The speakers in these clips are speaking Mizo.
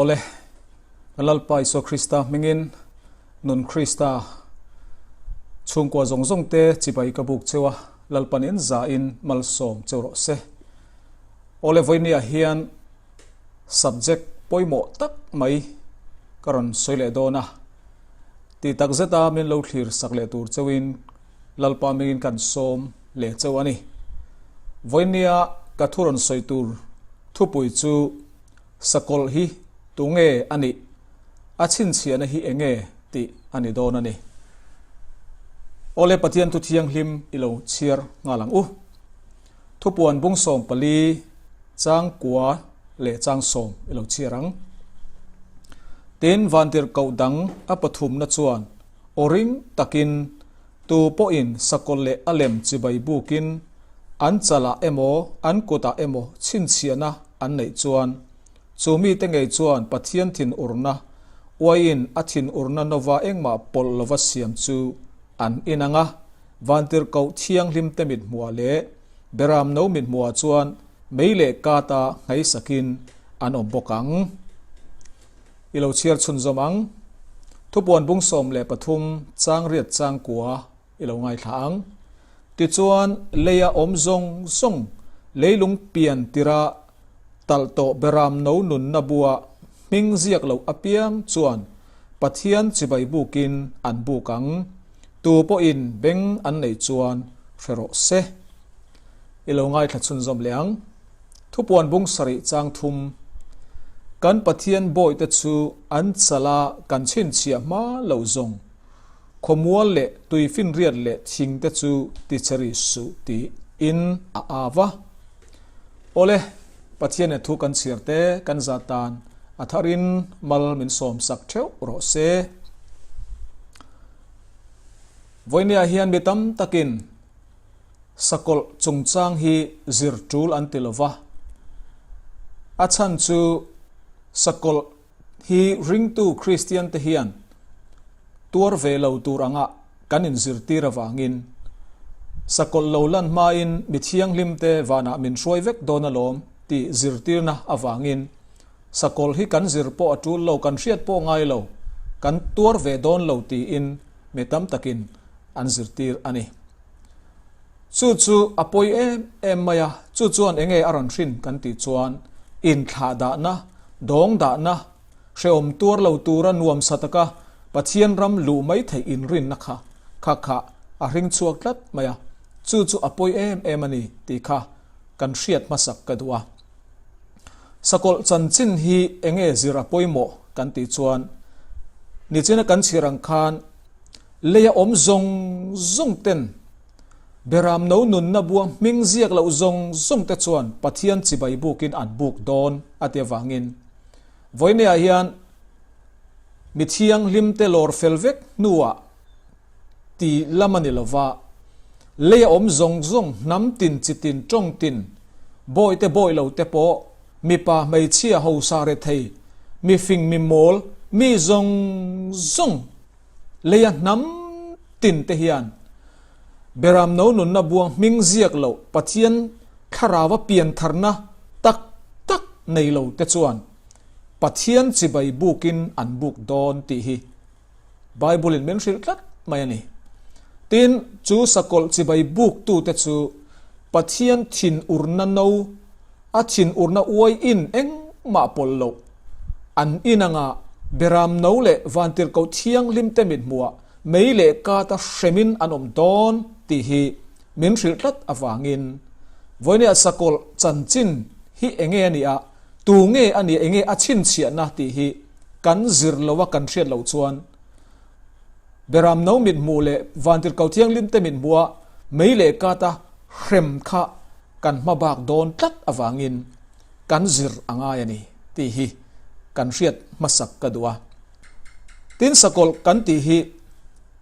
Awle, kan Lalpa Isua Krista hmingin Nun Krista chhungkua zawng zawng te chibai ka buk cheu a, Lalpan in za in malsawm cheu rawh se. Awle, vawinia hian subject pawimawh tak mai ka rawn sawi leh dawn a, ti tak zeta min lo thlir sak leh tur cheuin Lalpa hmingin kan sawm leh cheu a ni. Vawinia ka thu rawn sawi tur thupui chu Sakawlh hi tunge a nih? A chhinchhiahna hi enge tih a ni dawn a ni. Awle Pathian thu thianghlim i lo chhiar nghal ang u. Thupuan bung 14 chang kua leh chang 10 i lo chhiar ang. Tin, vantirhkoh dang a pathumna chuan aw ring takin tu pawhin sakawlh leh a lem chibai bukin an chalah emaw an kutah emaw chhinchhiahna an neih chuan chu mite ngei chuan Pathian thinurna uaiin a thinurna nova engmah pawlh lova siam chu an inang a, vantirhkoh thianghlimte mithmuah leh beramno mithmuah chuan mei leh kata nghaisakin an awm bawk ang. I lo chhiar chhunzawm ang. Thupuan bung 13 chang riat chang kua i lo ngaithla ang. Tichuan, leia awm zawng zawng leilung pian tira talh tawh beram no nunna bua hming ziak loh apiang chuan Pathian chibai bukin an buk ang. Tu pawhin beng an neih chuan hre rawh se. I lo ngaithla chhunzawm leh ang. Thupuan bung 7 chang 3 Kan Pathian bawihte chu an chala kan chhinchhiah hma lo zawng. Khawmual leh tuifinriat leh thingte chu ticheri suh tiin a au a. Awle, Pathian e thu kan chhiar te kan zat tan a tharin mal min sawm sak theuh rawh se. Vawinia hian mi tam takin sakawlh chungchang hi zir tul an ti lova. A chhan chu sakawlh hi ringtu Kristian te hian tuar ve lo tur anga kan inzirtir avangin sakawlh lo lan hmain mi thianghlim te vanah min hruai vek dawn alawm tih zirtirna avangin sakawlh hi kan zir pawh a tul lo, kan hriat pawh ngai lo, kan tuar ve dawn lo tiin mi tam takin an zirtir a ni. Chu chu a pawi em em mai a, chu chuan enge a rawn hrin kan tih chuan inthlahdahna, dawngdahna, hrehawm tuar lo tura nuamsa taka Pathian ram luh mai theih inrinna kha kha kha a hring chhuak tlat mai a, chu chu a pawi em em a ni tih kha kan hriat hmasak ka duh a. Sakawlh chanchin hi enge zir a pawimawh kan tih chuan nichina kan chhiar ang khan Leia awm zawng zawng ten Beram no nunna bua hming ziak loh zawng zawng te chuan Pathian chibai bukin an buk dawn a ti avangin vawineah hian mi thianghlim te lawr fel vek hnuah ti lam a ni lova, leia awm zawng zawng hnam tin chi tin tawng tin bawi te bawi lo te pawh mipa hmeichhia hosa rethei mi fing mi mawl mi zawng zawng Leia hnam tin te hian Beram no nunna buang hming ziak loh Pathian thlarau a piantharna tak tak nei lo te chuan Pathian chibai bukin an buk dawn tih hi Bible in min hrilh tlat mai a ni. Tin, chu sakawlh chibai buk tu te chu Pathian thinurna no a thinurna uai in engmah pawlh loh an inanga Beram no leh Vantirhkoh thianghlim te mithmuah mei leh kata hremin an awm dawn tih hi min hrilh tlat avangin vawinia sakawlh chanchin hi enge a nih a, tu nge a nih enge a chhinchhiahna tih hi kan zir lo a kan hriat loh chuan Beram no mithmuh leh Vantirhkoh thianghlim te mithmuah mei leh kata hrem kha kan hma bak dawn tlat avangin kan zir a ngai a ni tih hi kan hriat hmasak ka duh a. Tin sakawlh kan tih hi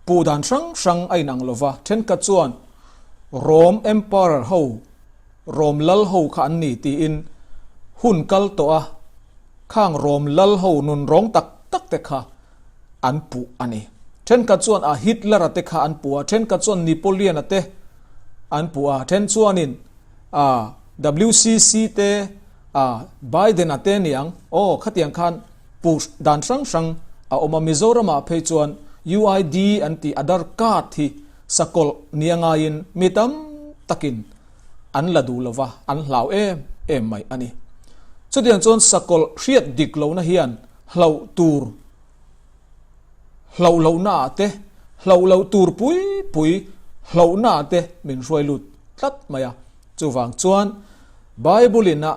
puh dan hrang hrang a inang lova, thenkhat chuan Rom Emperor ho, Rom lal ho kha an ni tiin hun kal tawh a, khang Rom lal ho nun rawng tak tak te kha an puh a ni. Thenkhat chuan a Hitler-a te kha an puh a, thenkhat chuan Napoleon-a te an puh a, then chuanin a WCC te a Biden-a te niang, aw khatiang khan Puh dan hrang hrang a awm a, Mizoramah phei chuan UID an tih Aadhaar card hi sakawlh nia ngaiin mi tam takin an la duh lova, an hlau em em mai a ni. Chutiang chuan sakawlh hriat dik lohna hian hlauh tur hlauh lohna ah te, hlauh loh tur pui pui hlauhna ah te min hruai lut tlat mai a. Chuvang chuan Bible in a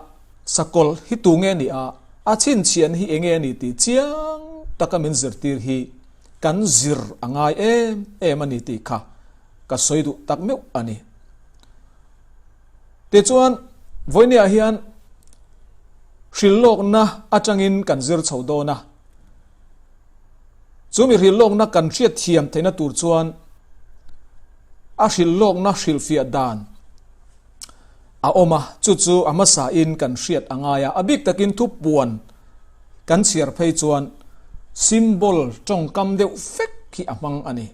Sakawlh hi tu nge ni a, a chhinchhiahna hi enge a ni tih chiang taka min zirtir hi kan zir a ngai em em a ni tih kha ka sawi duh tak meuh a ni. Tichuan, vawinia hian hrilhlawkna atangin kan zir chho dawn a, chu mi hrilhlawkna kan hriat thiam theihna tur chuan a hrilhlawkna hrilhfiah dan a awm a, chu chu a hmasain kan hriat a ngai a, a bik takin thupuan kan chhiar phei chuan symbol tawngkam deuh fek hi a hmang a ni.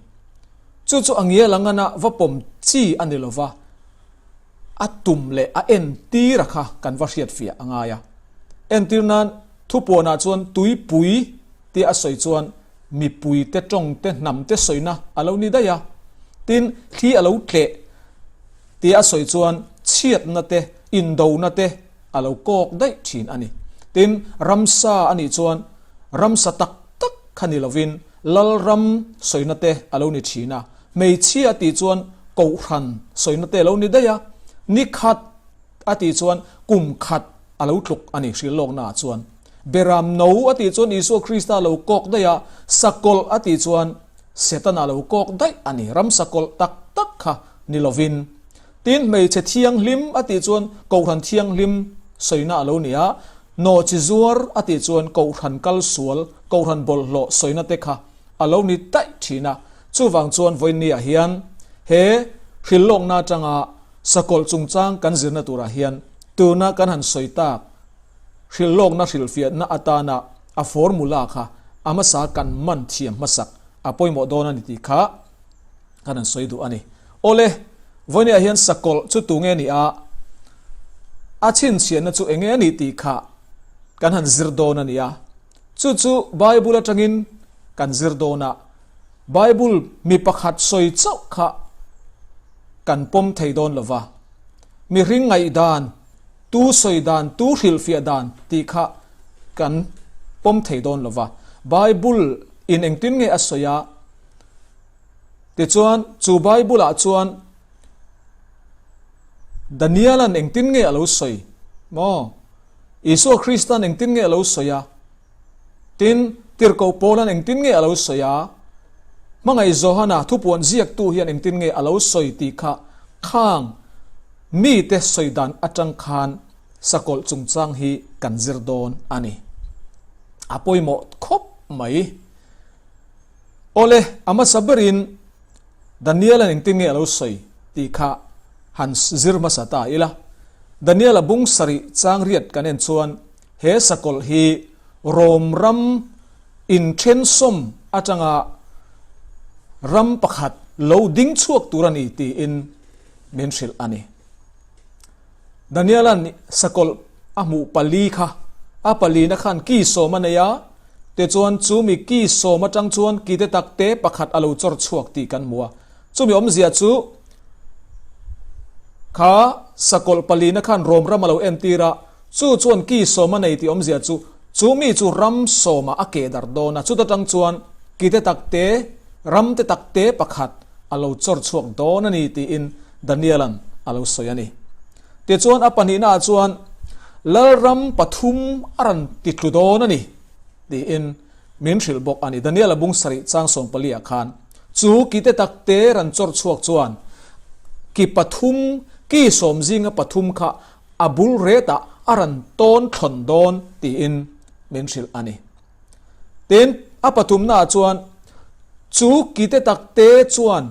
Chu chu a ngial angana va pawm chi a ni lova, a tum leh a entir a kha kan va hriat fiah a ngai a. Entir nan thupuanah chuan tuipui tia a sawi chuan mipuite tawngte hnamte sawina a lo ni daih a, tin thli a lo tleh Tia a sawi chuan chhiatna te, indona te a lo kawk daih thin a ni. Tin, ramsa a nih chuan ramsa tak tak kha ni lovin Lalram sawina te a lo ni thin a. Hmeichhia a tih chuan Kohhran sawina te a lo ni daih a. Ni khat a tih chuan kum khat a lo tluk a ni hrilhlawknaah chuan. Beram no a tih chuan Isua Krista a lo kawk daih a, sakawlh a tih chuan Setana lo kawk daih a ni, ramsa kawlh tak tak kha ni lovin. Tin, hmeichhe thianghlim a tih chuan Kohhran thianghlim sawina a lo ni a, nawhchi zuar a tih chuan Kohhran kal sual, Kohhran bawlhhlawh sawina te kha a lo ni daih thin a. Chuvang chuan vawiinniah hian he hrilhlawkna atanga sakawlh chungchang kan zirna turah hian tuna kan han sawi tak Hrilhlawkna hrilhfiahna atana a formula kha a hmasa kan man thiam hmasak a pawimawh dawn a ni tih kha kan han sawi duh a ni. Awle, vawinia hian sakawlh chu tu nge ni a, a chhinchhiahna chu enge a nih tih kha kan han zir dawn a ni a. Chu chu Bible atangin kan zir dawn a, Bible mi pakhat sawi chauh kha kan pawm thei dawn lo va, mihring ngaihdan, Tu sawi dan, tu hrilhfiah dan tih kha kan pawm thei dawn lo va. Bible in engtin nge a sawi a? Tichuan, chu Bible ah chuan Daniel-a'n engtin nge a lo sawi? Maw? Isua Krista'n engtin nge a lo sawi a? Tin, Tirhkoh Paula'n engtin nge a lo sawi a? Hmangaih Johana thupuan ziaktu hian engtin nge a lo sawi tih kha khang mite sawi dan atang khan sakawlh chungchang hi kan zir dawn a ni. A pawimawh khawp mai. Awle, a hmasa berin Daniel-a'n engtin nge a lo sawi tih kha han zir hmasa ta ila. Daniel-a bung sarih chang riat kan en chuan He sakawlh hi Rom ram inthen-sawm atanga ram pakhat lo ding chhuak tur a ni tiin min hrilh a ni. Daniela'n sakawlh a hmuh pali kha a palina khan ki sawm a nei a, tichuan chumi ki sawm atang chuan ki te tak te pakhat a lo chawr chhuak tih kan hmu a. Chumi awmzia chu kha sakawlh palina khan Rom ram a lo entir a, Chu chuan ki sawm a nei tih awmzia chu, chu mi chu ram sawmah a keh darh dawn a, chuta tang chuan ki te tak te, ram te tak te pakhat a lo chawr chhuak dawn a ni tiin Daniela'n a lo sawi a ni. Tichuan a pahnihnaah chuan Lalram pathum a rawn ti tlu dawn a ni tiin min hrilh bawk a ni. Daniela bung sarih chang sawmpaliah khan chu ki te tak te rawn chawr chhuak chuan ki pathum, ki sawm zinga pathum kha A bul retah a rawn tawn thlawn dawn tiin min hrilh a ni. Tin, a pathumnaah chuan chu kite takte chuan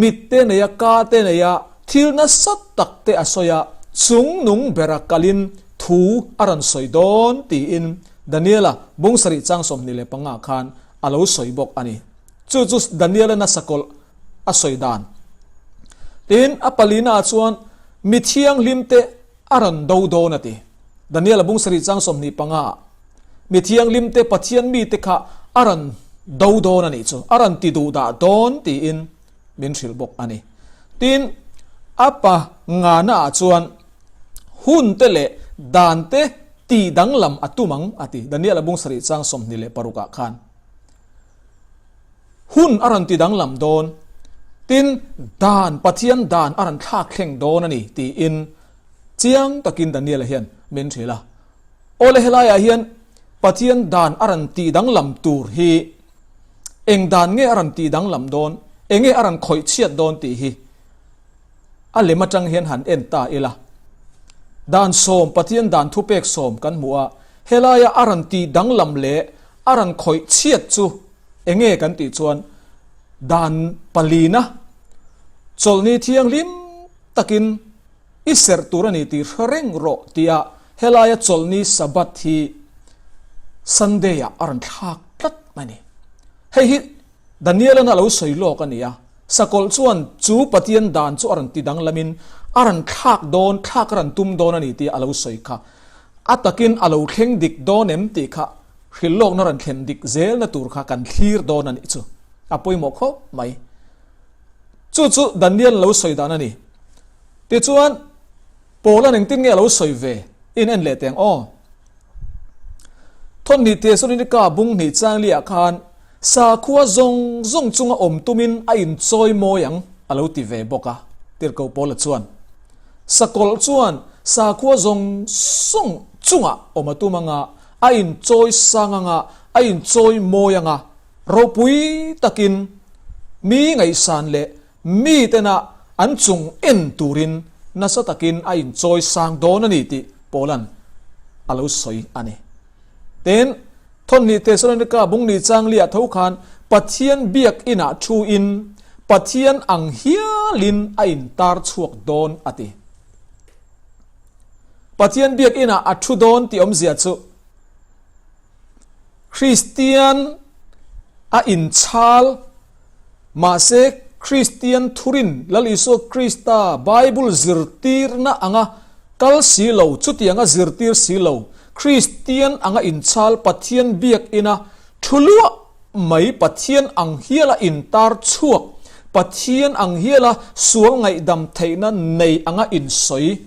mitte neia kate neia thil nasa takte a sawi a, chung nung bera kalin thu a rawn sawi dawn tiin Daniela bung sarih chang 25 khan a lo sawi bawk a ni. Chu chu Daniela nasa kawlh a sawi dan. Tin, a palinaah chuan mi thianghlimte a rawn do dawn a ti. Daniel-a bung sarih chang 25 ah. Mi thianghlimte, Pathian mite kha a rawn do dawn a nih chu, a rawn ti duh dah dawn tiin min hrilh bawk a ni. Tin, a pa ngana ah chuan hun te leh dan te tih danglam a tum ang a ti, Daniel-a bung sarih chang 26 ah khan. Hun a rawn ti danglam dawn, tin, dan, Pathian dan a rawn thlak thleng dawn a ni tiin chiang takin Daniel-a hian min hrilh a. Awle helaiah hian Pathian dan a rawn tih danglam tur hi eng dan nge a rawn tih danglam dawn, eng nge a rawn khawih chhiat dawn tih hi a lem atang hian han en ta ila. Dan sawm, Pathian dan thupek sawm kan hmu a, helaia a rawn tih danglam leh a rawn khawih chhiat chu eng nge kan tih chuan dan palina chawlhni thianghlim takin I serh tur a ni tih hre reng rawh tia helaia chawlhni Sabbath hi Sunday ah a rawn thlak tlat mai a ni. Hei hi Daniel-an a lo sawi lawk a ni a, sakawlh chuan chu Pathian dan chu a rawn ti danglamin a rawn thlak dawn, thlak a rawn tum dawn a ni tia a lo sawi kha. A takin a lo thleng dik dawn em tih kha hrilh lawkna rawn thlen dik zelna tur kha kan thlir dawn a nih chu a pawimawh khawp mai. Chu chu Daniel lo sawi dan a ni. Tichuan, Paula'n engtin nge a lo sawi ve? In en leh teng aw. Thawhnih Thesalonika bung hnih changliah khan sakhua zawng zawng chunga awm tumin a inchawi mawi ang a lo ti ve bawk a, Tirhkoh Paula chuan. Sakawlh chuan sakhua zawng zawng chunga awm a tum anga, a inchawi sang anga, a inchawi mawi anga, ropui takin mi ngaihsan leh Mi tena an chung en turin nasa takin a inchawi sang dawn a ni tih Paula'n a lo sawi a ni. Tin, Thawhnih Thesalonika bungni changliah tho khan Pathian biakinah thuin Pathian ang hialin a intar chhuak dawn a ti. Pathian biakinah a thu dawn tih awmzia chu Kristian a inchhal, mahse Kristian thurin Lal Isua Krista Bible zirtirna anga kal si lo, chutianga zirtir si lo, Kristian anga inchhal Pathian biakina thu luah mai Pathian ang hiala intar chhuak, Pathian ang hiala sual ngaihdam theihna nei anga insawi.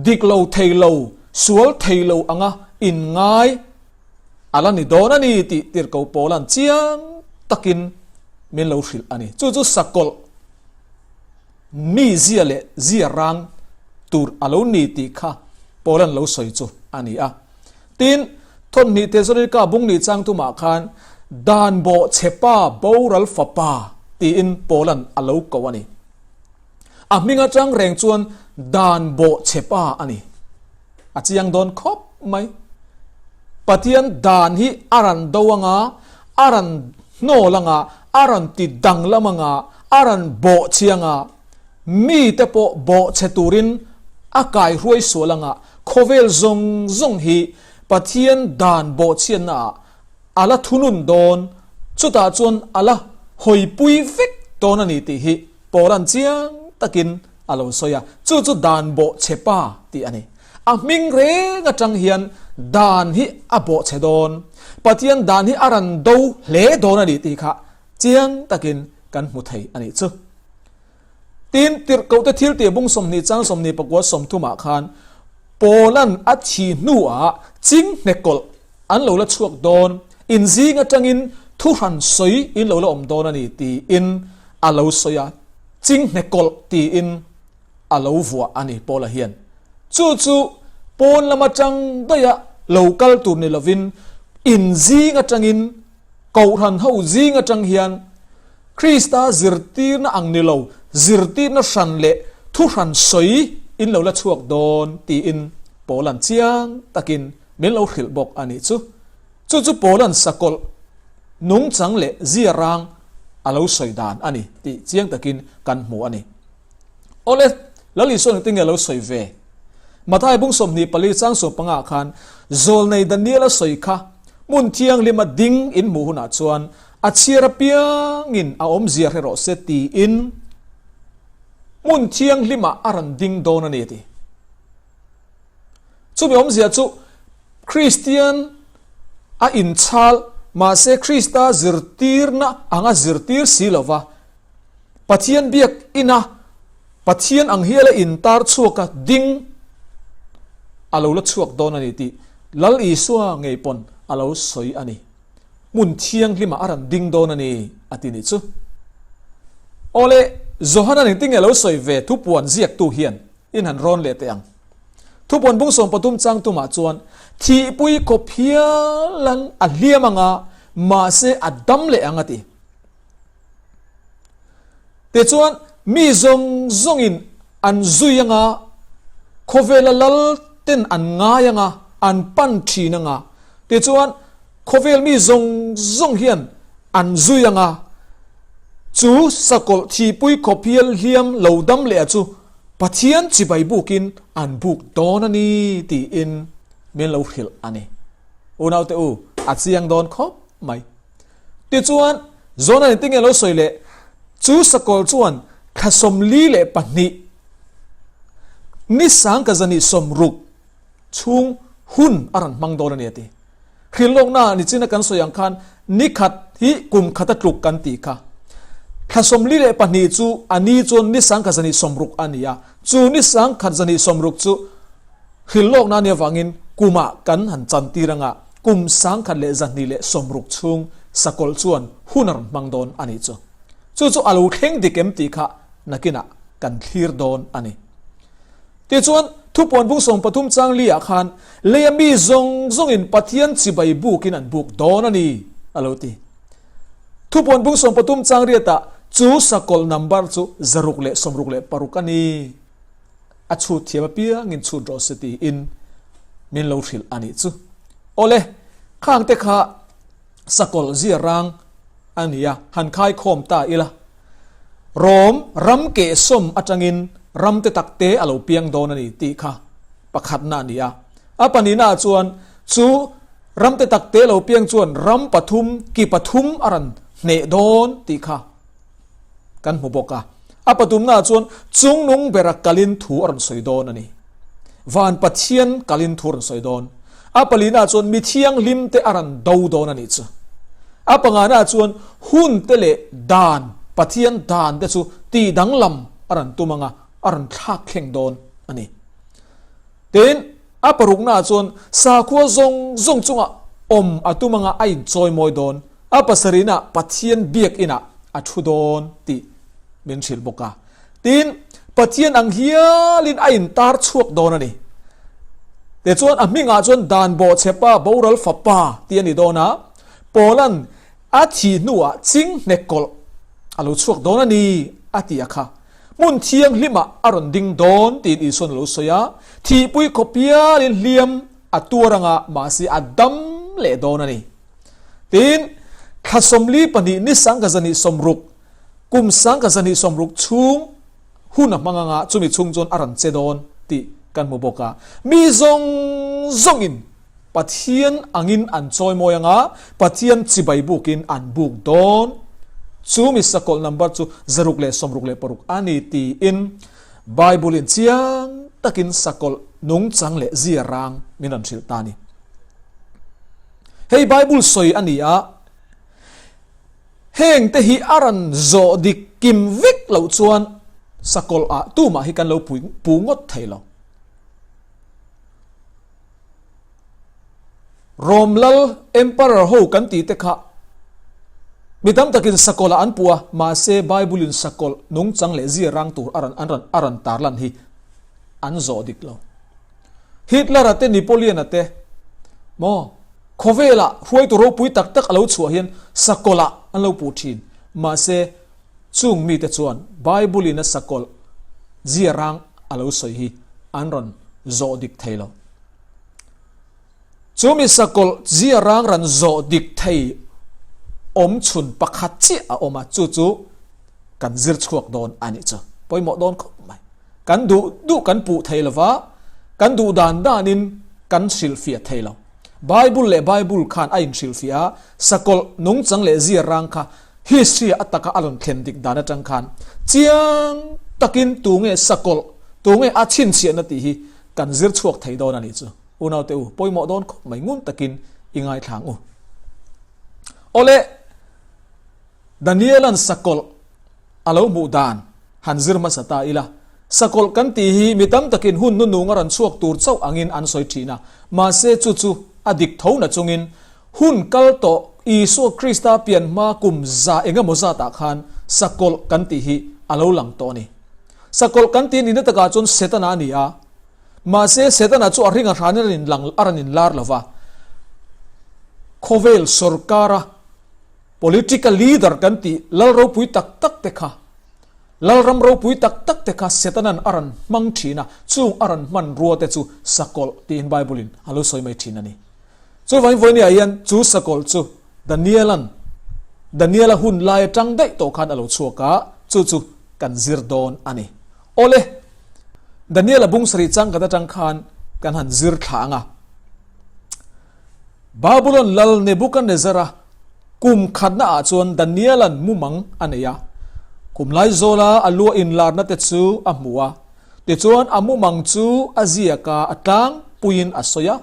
Dik lo thei lo, sual thei lo anga inngai a la ni dawn a ni tih Tirhkoh Paula'n chiang takin min lo hrilh a ni. Chu chu sakawlh mi zia leh zia rang tur a lo ni tih kha Paula'n lo sawi chu a ni a. Tin, Thawhnih Thesalonika bungnih changtumah khan dan bawh chhepa boral fapa tiin Paula'n a lo ko a ni. A hming atang reng chuan dan bawh che pa a ni. A chiang dawn khawp mai. Pathian dan hi a rawn do anga, a rawn hnawl anga, a rawn ti danglam anga, a rawn bawh che anga, mite pawh bawh che turin a kaihruai sual anga, khawvel zawng zawng hi Pathian dan bawhchhiatna ah a la thunun dawn, chutah chuan a la hawipui vek dawn a ni tih hi Paula'n chiang takin a lo sawi a, chu chu dan bawh chhe pa tih a ni. A hming reng atang hian dan hi a bawh chhe dawn, Pathian dan hi a ran do hle dawn a ni tih kha chiang takin kan hmu thei a nih chu. Tin, Tirhkohte thiltih bung 20 chang 24 30 ah khan Paula'n a thi hnuah ching hnekawlh an lo la chhuak dawn, inzing atangin thu hran sawi in lo la awm dawn a ni tiin a lo sawi a, ching hnekawlh tiin a lo vuah a ni Paula hian. Chu chu pawn lam atang daiha lo kal tur ni lovin inzing atangin Kohhran ho zing atang hian Krista zirtirna ang ni lo, zirtirna hran leh thu hran sawi in lo la chhuak dawn tiin Paula'n chiang takin min lo hrilh bawk a nih chu. Chu chu Paula'n sakawlh nungchang leh zia rang a lo sawi dan a ni tih chiang takin kan hmu a ni. Awle, Lal Isua'n engtin nge a lo sawi ve? Mathai bung 24 chang 15 khan Zawlnei Daniel-a sawi kha hmun thianghlima ding in hmuh hunah chuan a chhiar apiangin a awmzia hre rawh se tiin hmun thianghlimah a rawn ding dawn a ni a ti. Chumi awmzia chu Kristian. A inchhal, mahse Krista zirtirna anga zirtir si lova, Pathian biak ina Pathian ang hiala intar chhuaka ding a lo la chhuak dawn a ni tih Lal Isua ngei pawn a lo sawi a ni. Hmun thianghlimah a rawn ding dawn a ni a ti nih chu. Awle, Johana engtin nge a lo sawi ve thupuan ziaktu hian in han rawn leh teh ang. Thupuan bung 13 chang tumah chuan thihpui khawp hialan a hliam anga mahse a dam leh ang a ti. Tichuan, mi zawng zawngin an zui anga, khawvela lal ten an ngai anga, an pan thin anga. Tichuan, khawvel mi zawng zawng hian an zui anga, chu sakawlh thihpui khawphial hliam lo dam leh a chu Pathian chibai bukin an buk dawn a ni tiin min lo hrilh a ni. Unaute u, a chiang dawn khawp mai. Tichuan, Jonah in tinge lo sawi leh? Chu sakawlh chuan thla 42, ni 1060 chhung hun a rawn hmang dawn a ni a ti. Hrilhlawkna nichina kan sawi ang khan ni khat hi kum khat a tluk kan tih kha. Thla 42 chu a ni chuan ni 1060 a ni a, chu ni 1060 chu Hrilhlawkna nia vangin kumah kan han chantir anga kum 1260 chhung sakawlh chuan hun a rawn hmang dawn a nih chu. Chu chu a lo thleng dik em tih kha nakinah kan thlir dawn a ni. Tichuan, thupuan bung 13 chang li ah khan leia mi zawng zawngin Pathian chibai bukin an buk dawn a ni, a lo ti. Thupuan bung 13 chang riatah chu sakawlh number chu 666 a ni. A chhut thiam apiangin chhut rawh se tiin min lo hrilh a nih chu. Awle, khangte kha sakawlh zia rang a ni a, han khai khawm ta ila. Rom ram kehsawm atangin ram te tak te a lo piang dawn a ni tih kha pakhatna a ni a. A pahnihnaah chuan chu ram te tak te lo piang chuan ram pathum ki pathum a rawn hneh dawn tih kha kan hmu bawk a. A patumnaah chuan chungnung bera kalin thu a rawn sawi dawn a ni. Van Pathian kalin thu a rawn sawi dawn. A palinaah chuan mi thianghlim te a rawn do dawn a nih chu. A panganaah chuan hun te leh dan, Pathian dan te chu tih danglam a rawn tum anga a rawn thlak thleng dawn a ni. Tin, a paruknaah chuan sakhua zawng zawng chunga awm a tum anga a inchawimawi dawn. A pasarihnaah Pathian biakinah a thu dawn tih min hrilh bawk a. Tin, Pathian ang hialin a intar chhuak dawn a ni. Tichuan, a hmingah chuan Dan Bawhchhepa boral fapa tih a ni dawn a, Paula'n a thih hnuah chinghne kawlh a lo chhuak dawn a ni a ti a kha. Hmun thianghlimah a rawn ding dawn tiin Isua'n a lo sawi a, thihpui khawp pialin hliam a tuar anga mahse a dam leh dawn a ni. Tin, thla 42 ni 1060, kum 1060 chhung hun a hmang anga chumi chhung chuan a rawn che dawn tih kan hmu bawk a. Mi zawng zawngin Pathian angin an chawimawi anga Pathian chibai bukin an buk dawn. Chu mi sakawlh number chu 666 a ni tiin Bible-in chiang takin sakawlh nungchang leh zia rang min rawn hrilh ta a ni. Hei Bible sawi a ni a, heng te hi a rawn zawh dik kim vek loh chuan sakawlh ah tumah hi kan lo pui pu ngawt thei lo. Rom lal emperor ho kan tih te kha mi tam takin sakawlh ah an puh a, mahse Bible in sakawlh nungchang leh zia rang tur a rawn an rawn a rawn tarlan hi an zawh dik lo. Hitler-a te Napoleon-a te maw khawvelah hruaitu ropui tak tak a lo chhuah hian sakawlh-ah an lo puh thin. Mahse, chung mite chuan Bible-in a sakawlh zia rang a lo sawi hi an rawn zawh dik thei lo. Chu mi sakawlh zia rang rawn zawh dik thei awm chhun pakhat chiah a awm a, chu chu kan zir chhuak dawn a nih chu. Pawimawh dawn khawp mai. Kan duh duh kan puh thei lo va, kan duh dan danin kan hrilhfiah thei lo. Bible leh Bible khan a inhrilhfiah a, sakawlh nungchang leh zia rang kha history a taka a rawn thlen dik dan atang khan chiang takin tunge sakawlh, tunge a chhinchhiahna tih hi kan zir chhuak thei dawn a nih chu. Unaute u, pawimawh dawn khawp mai ngun takin. I ngaithla ang u. Awle, Daniela'n sakawlh a lo hmuh dan han zir hmasa ta ila. Sakawlh kan tih hi mi tam takin hun nunung a rawn chhuak tur chauh angin an sawi thin a, mahse chu chu a dik tho na chungin hun kal tawh Isua Krista pian hma kum za engemaw zatah khan sakawlh kan tih hi a lo lang tawh a ni. Sakawlh kan tih nihna takah chuan Setana a ni a, mahse Setana chu a ring a hranin a rawn inlang a rawn inlar lo va, khawvel sawrkara Political leader kan tih lal ropui tak tak te kha, Lalram ropui tak tak te kha Setanan a rawn hmang thin a, chung a rawn hman rua te chu sakawlh tiin Bible in a lo sawi mai thin a ni. Chuvangin vawinia hian chu sakawlh chu Daniela'n Daniela hun lai atang daih tawh khan a lo chhuak a, chu chu kan zir dawn a ni. Awle, Daniela bung sarih changkhat atang khan kan han zir thla ang a. Babulon lal Nebuchadnezzar-a kum khatna ah chuan Daniela'n mumang a nei a. Kum lai zawla a lua inlarna te chu a hmu a. Tichuan a mumang chu a ziak a, a tlangpuiin a sawi a.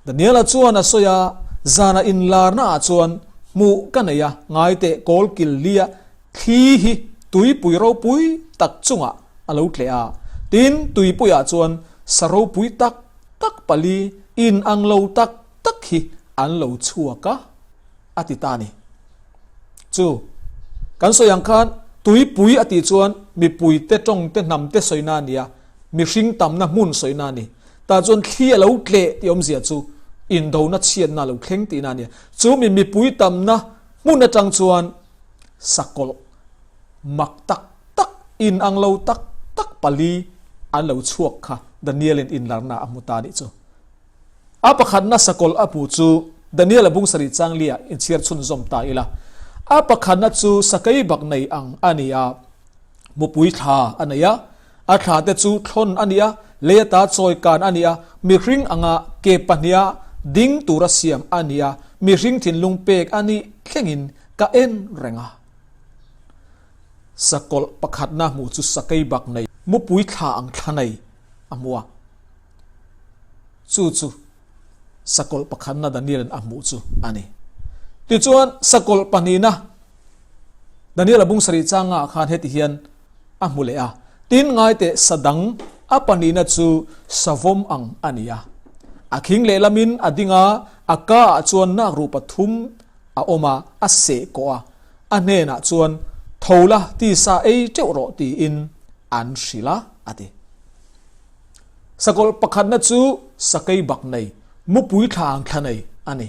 Daniela chuan a sawi a, Zana inlarna ah chuan hmuh ka nei a, ngaiteh kawl kil lia thli hi tuipui ropui tak chungah a lo tleh a. Tin, tuipuiah chuan sa ropui tak tak pali in ang lo tak tak hi an lo chhuak a, a ti ta a ni. Chu kan sawi ang khan tuipui a tih chuan mipui te tawng te hnam te sawina a ni a, mihring tamna hmun sawina a ni. Tah chuan thli a lo tleh tih awmzia chu indona chhiatna a lo thleng tihna a ni a. Chu mi mipui tamna hmun atang chuan sakawlh mak tak tak in ang lo tak tak pali an lo chhuak kha Daniel-in inlarna a hmu ta a nih chu. A pakhatna sakawlh a hmuh chu Daniel-a bung sarih changlia inchhiar chhunzawm ta ila. A pakhatna chu sakei bak nei ang a ni a, mupui thla a nei a, a thla te chu thlawn a ni a, lei ata chawi kan a ni a, mihring anga ke pahniha ding tura siam a ni a, mihring thinlung pek a nih thlengin ka en reng a. Sakawlh pakhatna hmuh chu sakei bak nei, mupui thla ang thla nei a hmu a. Chu chu sakawlh pakhatna Daniel-a'n a hmuh chu a ni. Tichuan, sakawlh pahnihna Daniel-a bung sarih changah khan heti hian a hmu leh a, Tin, ngaiteh sa dang a pahnihna chu savawm ang a ni a. A khing lehlamin a ding a, a kaah chuan nakruh pathum a awm a, a seh kawh a, a hnenah chuan, Tho la, tisa ei teuh rawh tiin an hrilh a, a ti. Sakawlh pakhatna chu sakei bak nei, mupui thla ang thla nei a ni.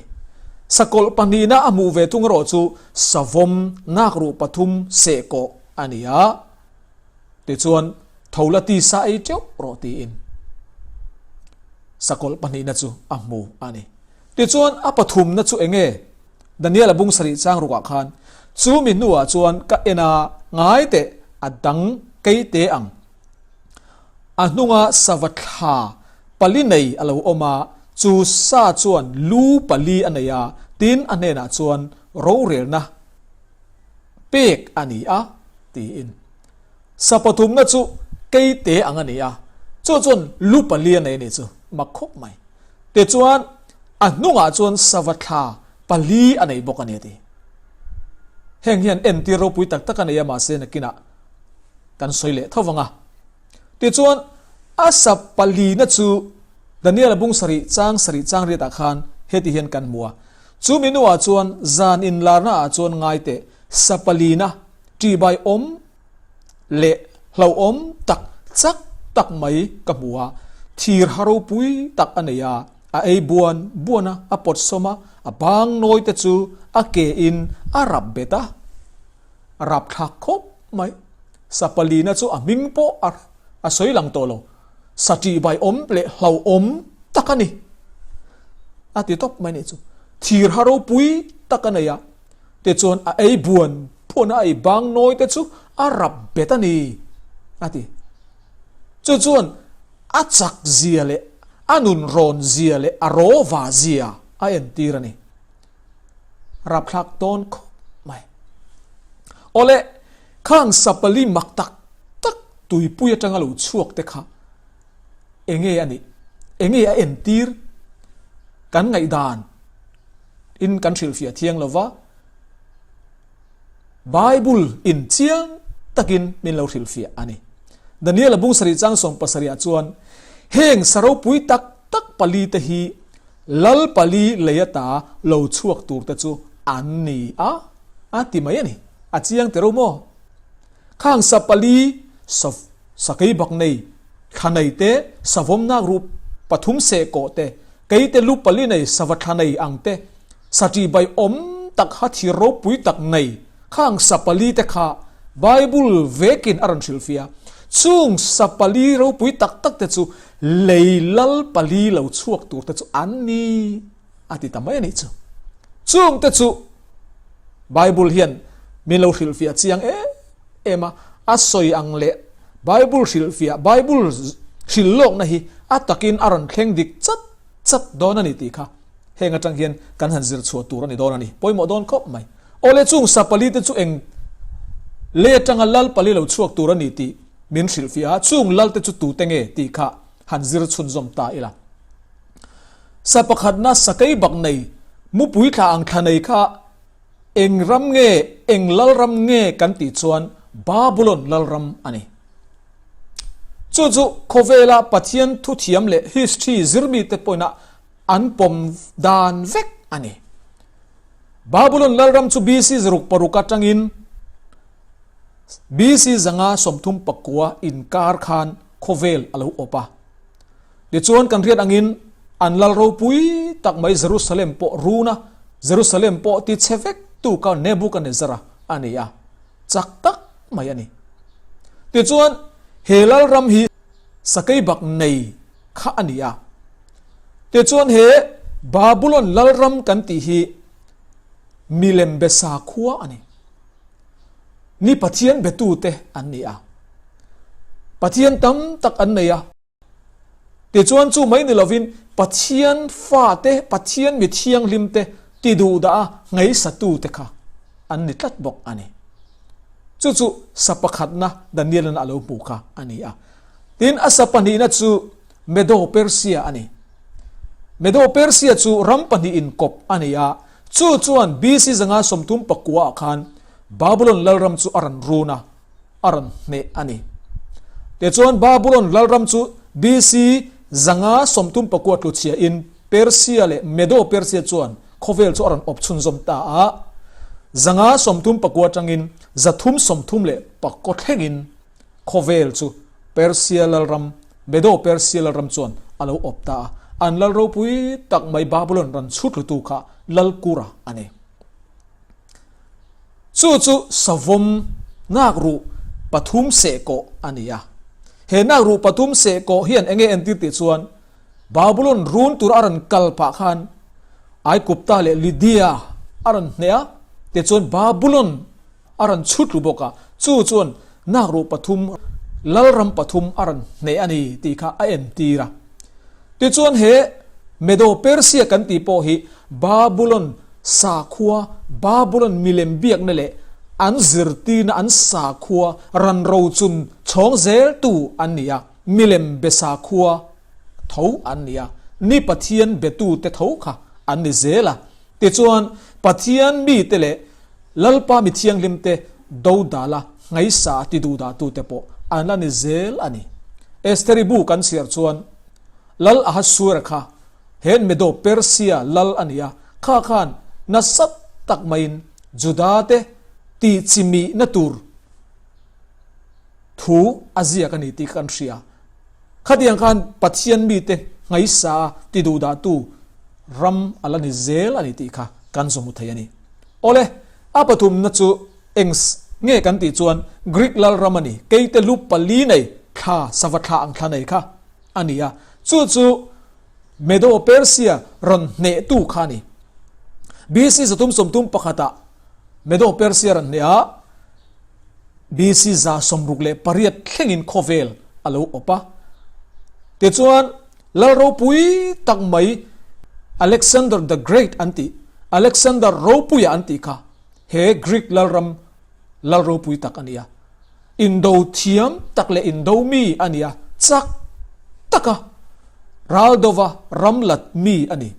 Sakawlh pahnihna a hmuh ve thung erawh chu savawm nakruh pathum seh kawh a ni a, tichuan tho la tisa ei teuh rawh tiin sakawlh pahnihna chu a hmu a ni. Tichuan a pathumna chu eng nge? Daniel-a bung sarih chang rukah khan, Chu mi hnuah chuan ka en a, ngai teh a dang kei te ang. A hnunga sava thla pali nei a lo awm a, chu sa chuan lu pali a nei a, tin a hnenah chuan rorelna pek a ni a, tiin. Sa pathumna chu keite ang a ni a, chu chuan lu pali a nei a ni chu mak khawp mai. Tichuan a hnungah chuan sava thla pali a nei bawk a ni a ti. Heng hian entir ropui tak tak a nei a mahse nakinah kan sawi leh tho vang a. Tichuan, a sa palina chu Daniel-a bung sarih chang sarih chang riatah khan heti hian kan hmu a, Chu mi nuah chuan zan inlarna ah chuan ngai teh, sa palina ṭihbai awm leh hlauhawm tak chak tak mai ka hmu a, thir ha ropui tak a nei a, a ei buan buan a, a pawt sawm a, a bang nawi te chu a ke in a rap bet a. A rapthlak khawp mai. Sa palina chu a hming pawh a a sawi lang tawh lo. Sa ṭihbai awm leh hlauhawm tak a ni. A ti tawp mai nih chu. Thir ha ropui tak a nei a, tichuan a ei buan buan a, a ei bang nawi te chu a rap bet a ni, a ti. Chu chuan a chak zia leh a nun rawn zia leh a rawva zia a entir a ni. Rapthlak dawn khawp mai. Awle, khang sapali mak tak tak tuipui atanga lo chhuak te kha enge a nih? Enge a entir? Kan ngaihdan. in kan hrilhfiah thiang lo va, Bible in chiang takin min lo hrilhfiah a ni. Daniel-a bung sarih chang 70 ah chuan heng sa ropui tak tak pali te hi lal pali lei ata lo chhuak tur te chu an ni a, a ti mai a ni. A chiang tero maw? Khang sa pali sa sakei bak nei, thla nei te, savawmnak ruh pathum seh kawh te, keite lu pali nei sava thla nei ang te, sa ṭihbai awm tak ha thir ropui tak nei khang sa pali te kha Bible vekin a rawn hrilhfiah. Chung sa pali ropui tak tak te chu lei lal pali lo chhuak tur te chu an ni a ti ta mai a nih chu. Chung te chu Bible hian min lo hrilhfiah chiang em em a, a sawi ang leh Bible hrilhfiah, Bible hrilh lawkna hi a takin a rawn thleng dik chat chat dawn a ni tih kha heng atang hian kan han zir chhuah tur a ni dawn a ni. Pawimawh dawn khawp mai. Awle chung sa pali te chu eng lei atanga lal pali lo chhuak tur a ni tih min hrilhfiah a, chung lal te chu tute nge tih kha han zir chhunzawm ta ila. Sa pakhatna sakei bak nei, mupui thla ang thla nei kha eng ram nge, eng lal ram nge kan tih chuan Babulon lal ram a ni. Chu chu khawvela Pathian thuthiam leh history zirmite pawhin a an pawm dan vek a ni. Babulon lalram chu BC 606 atangin BC 539 inkar khan khawvel a lo awp a. Tichuan kan hriat angin an lal ropui tak mai Jerusalem pawh run a, Jerusalem pawh ti chhe vek tu kha Nebuchadnezzar-a a ni a, chak tak mai a ni. Tichuan he lalram hi Sakeibak nei kha a ni a. Tichuan he Babulon lalram kan tih hi milem be sakhua a ni. Ni Pathian betute an ni a. Pathian tam tak an nei a. Tichuan chu mai ni lovin Pathian fate, Pathian mi thianghlimte ti duh dah a ngaihsatute kha an ni tlat bawk a ni. Chu chu sa pakhatna Daniel-a'n a lo hmuh kha a ni a. Tin, a sa pahnihna chu Medo-Persia a ni. Medo-Persia chu ram pahnih inkawp a ni a, chu chuan BC 539 ah khan Babulon lalram chu a rawn run a, a rawn hneh a ni. Tichuan Babulon lalram chu BC 539 tluchhiain Persia leh Medo-Persia chuan khawvel chu a rawn awp chhunzawm ta a, 539 atangin 334 thlengin khawvel chu Persia lalram, Medo-Persia lalram chuan a lo awp ta a, an lal ropui tak mai Babulon rawn chhutlutu kha Lalkura a ni. Chu chu savawm nakruh pathum sehkawh a ni a. He nakruh pathum sehkawh hian enge entir tih chuan Babulon run tur a rawn kal pah khan Aikupta leh Lydia a rawn hneh a, tichuan Babulon a rawn chhut ru bawk a, chu chuan nakruh pathum, lalram pathum a rawn hneh a ni tih kha a entir a. Tichuan he Medo-Persia kan tih pawh hi Babulon sakhua, Babulon milem biakna leh an zirtirna an sakhua ran rochun chhawng zeltu an ni a, milem be sakhua tho an ni a, ni Pathian betute tho kha an ni zel a. Tichuan Pathian mite leh Lalpa mi thianghlimte dodala ngaihsa a ti duhdahtute pawh an la ni zel a ni. Estheri bu kan chhiar chuan Lal Ahasuera kha he Medo Persia lal a ni a, kha khan nasa tak maiin Judate tihchimihna tur thu a ziak a ni tih kan hria. Khatiang khan Pathian mite ngaihsa a ti duhdahtu ram a la ni zel a ni tih kha kan zawhmu thei a ni. Awle, a pathumna chu eng nge kan tih chuan Greek lalram a ni, keite lu pali nei thla, sava thla ang thla nei kha a ni a, chu chu Medo-Persia rawn hnehtu kha a ni. BC 331 ah Medo-Persia rawn hneh a, BC 168 thlengin khawvel a lo awp a. Tichuan, Lal ropui tak mai Alexander the Great an tih, Alexander Ropuia an tih kha he Greek lalram lal ropui tak a ni a. Indo thiam tak leh indo mi a ni a, chak taka ral dova ram lat mi a ni.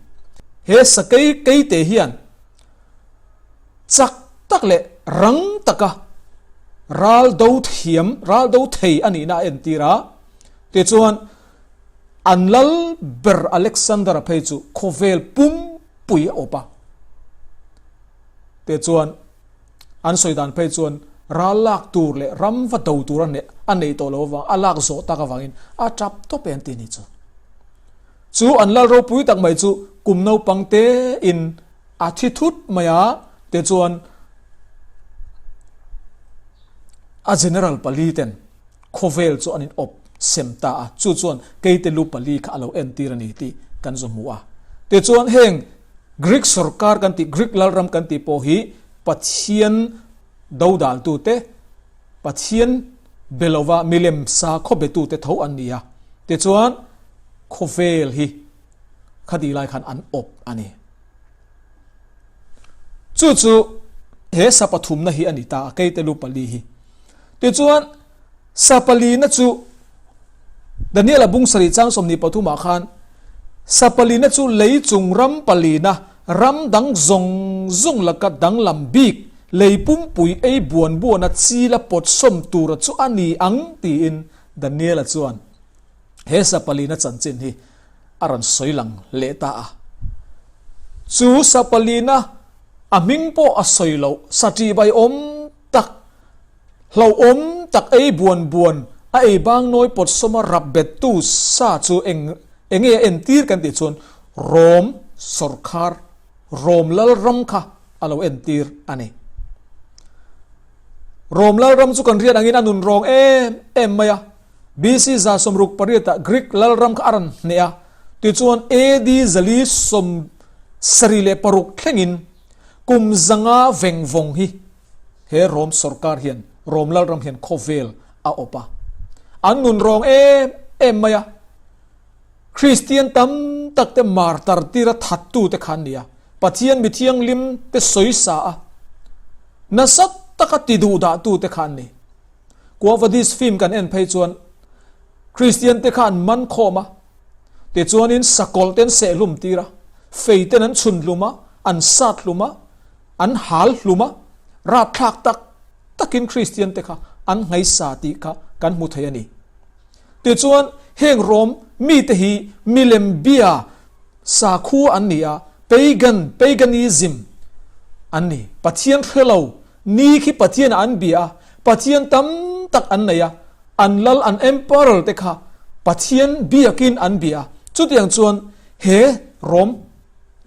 He sakei keite hian. Chak tak leh rang taka ral do thiam, ral do thei a nihna a entir a. Tichuan, an lal ber Alexander-a phei chu khawvel pumpui a awp a. Tichuan, an sawi dan phei chuan ral lak tur leh ram va do tur a neih tawh loh avang, a lak zawh tak avangin a tap tawp e an ti a ni chu. Chu an lal ropui tak mai chu kum naupang tein a thi thut mai a, tichuan a general pali ten khawvel chu an in awp sem ta a, chu chuan keite lu pali kha a lo entir a ni tih kan zu hmu a. Tichuan heng Greek sorkar kan tih, Greek lalram kan tih pawh hi Pathian dodaltute, Pathian be lova milem sakhaw betute tho an ni a, tichuan khawvel hi khati lai khan an awp a ni. Chu chu he sa pathumna hi a ni ta a, keite lu pali hi. Tichuan sa palina chu Daniela bung sarih chang 23 ah khan sa palina chu lei chung ram palina ram dang zawng zawng laka danglam bik lei pumpui ei buan buana chila pawt sawm tura chu a ni ang tiin Daniela chuan he sa palina chanchin hi a rawn sawi lang leh ta a. Chu sa palina a hming pawh a sawi loh sa ṭihbai awm tak, hlauhawm tak ei buan buan a ei bang nawi pawt sawma rap bettu sa chu eng enge a entir kan tih chuan Rom sawrkhar, Rom lalram kha a lo entir a ni. Rom lalram chu kan riat angin a nun rawng em em mai a. BC 68 ah Greek lalram kha a rawn hneh a, tichuan AD 476 thlengin kum zanga vengvawng hi he Rom sorkar hian, Rom lalram hian khawvel a awp a. An nun rawng em em mai a. Kristian tam tak te martar tira thattu te kha an ni a, Pathian mi thianghlim te sawisa a, nasa taka ti duhdahtu te kha an ni. Quo Vadis film kan en phei chuan Kristian te kha an man khawm a, tichuanin sakawlh te an seh hlum tir a, fei ten an chhun hlum a, an sat hlum a, an hal hlum a, rapthlak tak takin Kristian te kha an nghaisa tih kha kan hmu thei a ni. Tichuan heng Rom mite hi milem bia sakhua an ni a, pagan, paganism, an ni, Pathian hre lo Ni khi Pathian ah an bia a, Pathian tam tak an nei a, an lal an emperor te kha Pathian biakin an bia a, chutiang chuan he Rom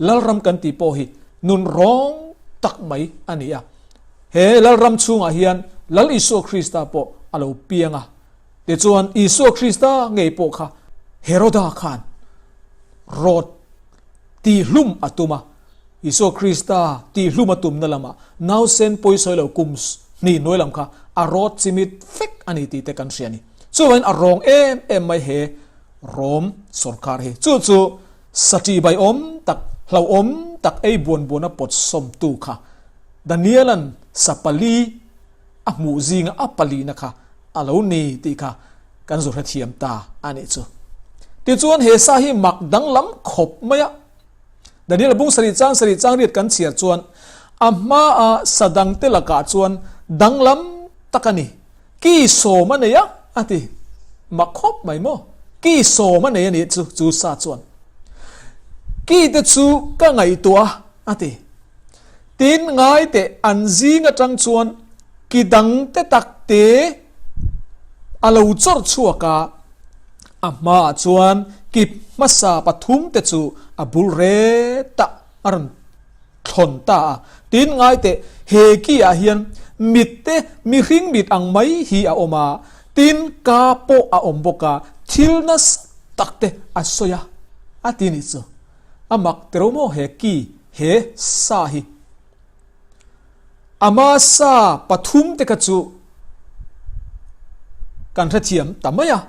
lalram kan tih pawh hi nun rawng tak mai a ni a. He lalram chhungah hian Lal Isua Krista pawh a lo piang a, tichuan Isua Krista ngei pawh kha Heroda khan rawt tihhlum a tum a, Isua Krista tihhlum a tumna lamah nausen pawisawi lo kum hnih hnuai lam kha a rawt chimit vek a ni tih te kan hria a ni. Chuvangin a rawng em em mai he Rom sorkar hi. Chu chu satih bai awm tak, hlauhawm tak ei buan buana pawt sawmtu kha Daniela'n sa pali a hmuh zinga a palina kha a lo ni tih kha kan zu hrethiam ta a nih chu. Tichuan he sa hi mak danglam khawp mai a. Daniel bung sarih chang sarih chang riat kan chhiar chuan a hmaa sa dangte lakah chuan danglam tak a ni. Ki sawm a nei a, a ti. Mak khawp mai maw? Ki sawm a nei a nih chu, chu sa chuan. Ki te chu ka ngaihtuah a, a ti. Tin, ngai teh an zing atang chuan ki dangte takte a lo chawrh chhuak a, a hmaah chuan ki hmasa pathumte chu a bul ret a, a rawn thlawn ta a. Tin, ngai teh, he ki ah hian mit te mihring mit ang mai hi a awm a, tin, ka pawh a awm bawk a, thil nasa tak te a sawi a, a ti nih chu. A mak tero maw he ki, he sa hi. Ama sa pathum te kha chu kan hrethiam ta mai a,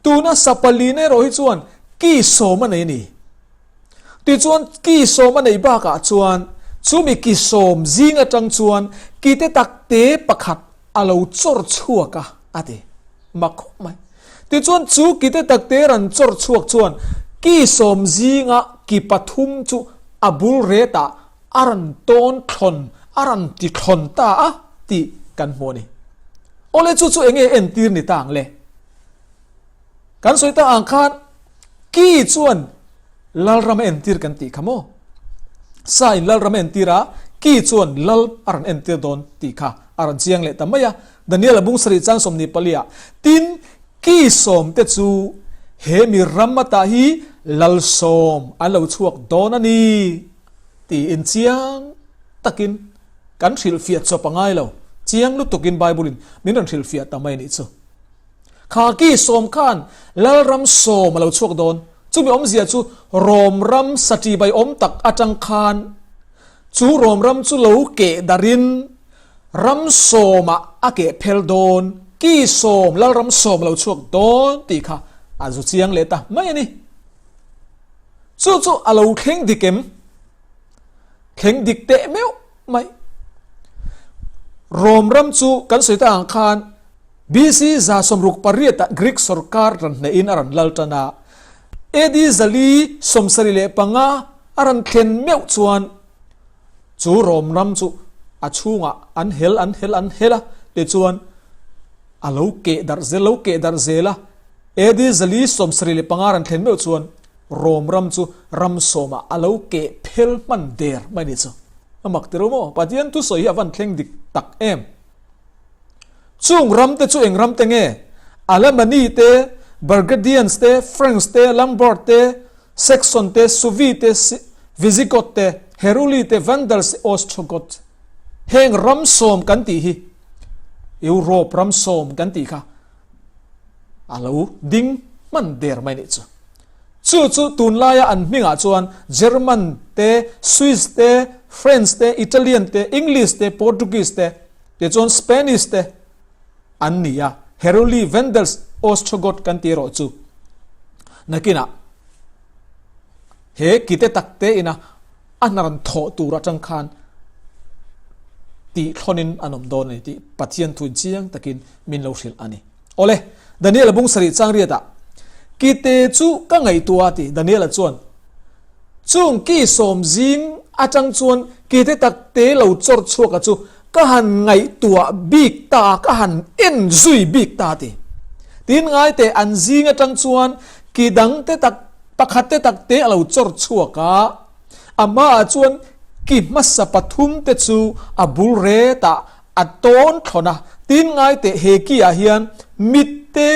tuna sa palina erawh hi chuan ki sawm a nei a ni. Tichuan ki sawm a nei bakah chuan chumi ki sawm zing atang chuan ki te tak te pakhat a lo chawr chhuak a, a ti. Mak khawp mai. Tichuan chu ki te tak te rawn chawr chhuak chuan ki sawm zinga ki pathum chu a bul retah A rawn tawn thlawn, a rawn ti thlawn ta a tih kan hmu a ni. Awle chu chu enge entir ni ta ang le? Kan sawi ta ang khan ki chuan Lalram a entir kan tih kha maw? Sa in Lalram a entir a, ki chuan Lal a rawn entir dawn tih kha a rawn chiang leh ta mai a. Daniel a bung sarih chang 24 ah, Tin, ki sawmte chu he mi ram atah hi Lal sawm an lo chhuak dawn a ni tiin chiang takin kan hrilhfiah chawp a ngai lo. Chiang lutukin Bible-in min rawn hrilhfiah ta mai a nih chu. Kha ki sawm khan Lalram sawm a lo chhuak dawn. Chumi awmzia chu Rom ram sati bai awm tak atang khan chu Rom ram chu lo keh darin ram sawmah a keh phel dawn, ki sawm Lalram sawm a lo chhuak dawn tih kha a zu chiang leh ta mai a ni. Chu chu a lo thleng dik em? Thleng dik teh meuh mai. Rom ram chu kan sawi ta ang khan BC 168 ah Greek sorkar ran hnehin a rawn lal tan a, AD 475 a rawn thlen meuh chuan chu Rom ram chu a chhungah an hel an hel an hel a, tichuan a lo keh darh zel lo keh darh zel a, AD 475 a rawn thlen meuh chuan Rom ram chu ram sawmah a lo keh phel hman der mai ni chu. A mak ti ro maw? Pathian thusawi hi a van thleng dik tak em? Chung ram te chu eng ram te nge? Alemany te, Burgundians te, Franks te, Lombard te, Saxon te, Suevi te, Visigoth te, Heruli te, Vandals te, Ostrogoth. Heng ram sawm kan tih hi Europe ram sawm kan tih kha a lo ding hman der mai nih chu. Chu chu tunlaia an hmingah chuan German te, Swiss te, French te, Italian te, English te, Portuguese te, Tichuan Spanish te an ni a, Heruli, Vandals, Ostrogoth kan tih erawh chu nakinah he kite tak te ina a hna rawn thawh tur atang khan tih thlawnin an awm dawn a ni tih Pathian thuin chiang takin min lo hrilh a ni. Awle, Daniel-a bung sarih chang riatah, Kite chu ka ngaihtuah a ti Daniel-a chuan. Chung ki sawm zing atang chuan kite tak te lo chawr chhuak a chu ka han ngaihtuah bik ta, ka han en zui bik ta ti. Tin ngai teh an zing atang chuan ki dang te tak pakhat te tak te a lo chawr chhuak a, a hmaah chuan ki hmasa pathum te chu a bul ret ah A tawn thlawn a, tin ngai teh he ki ah hian mit te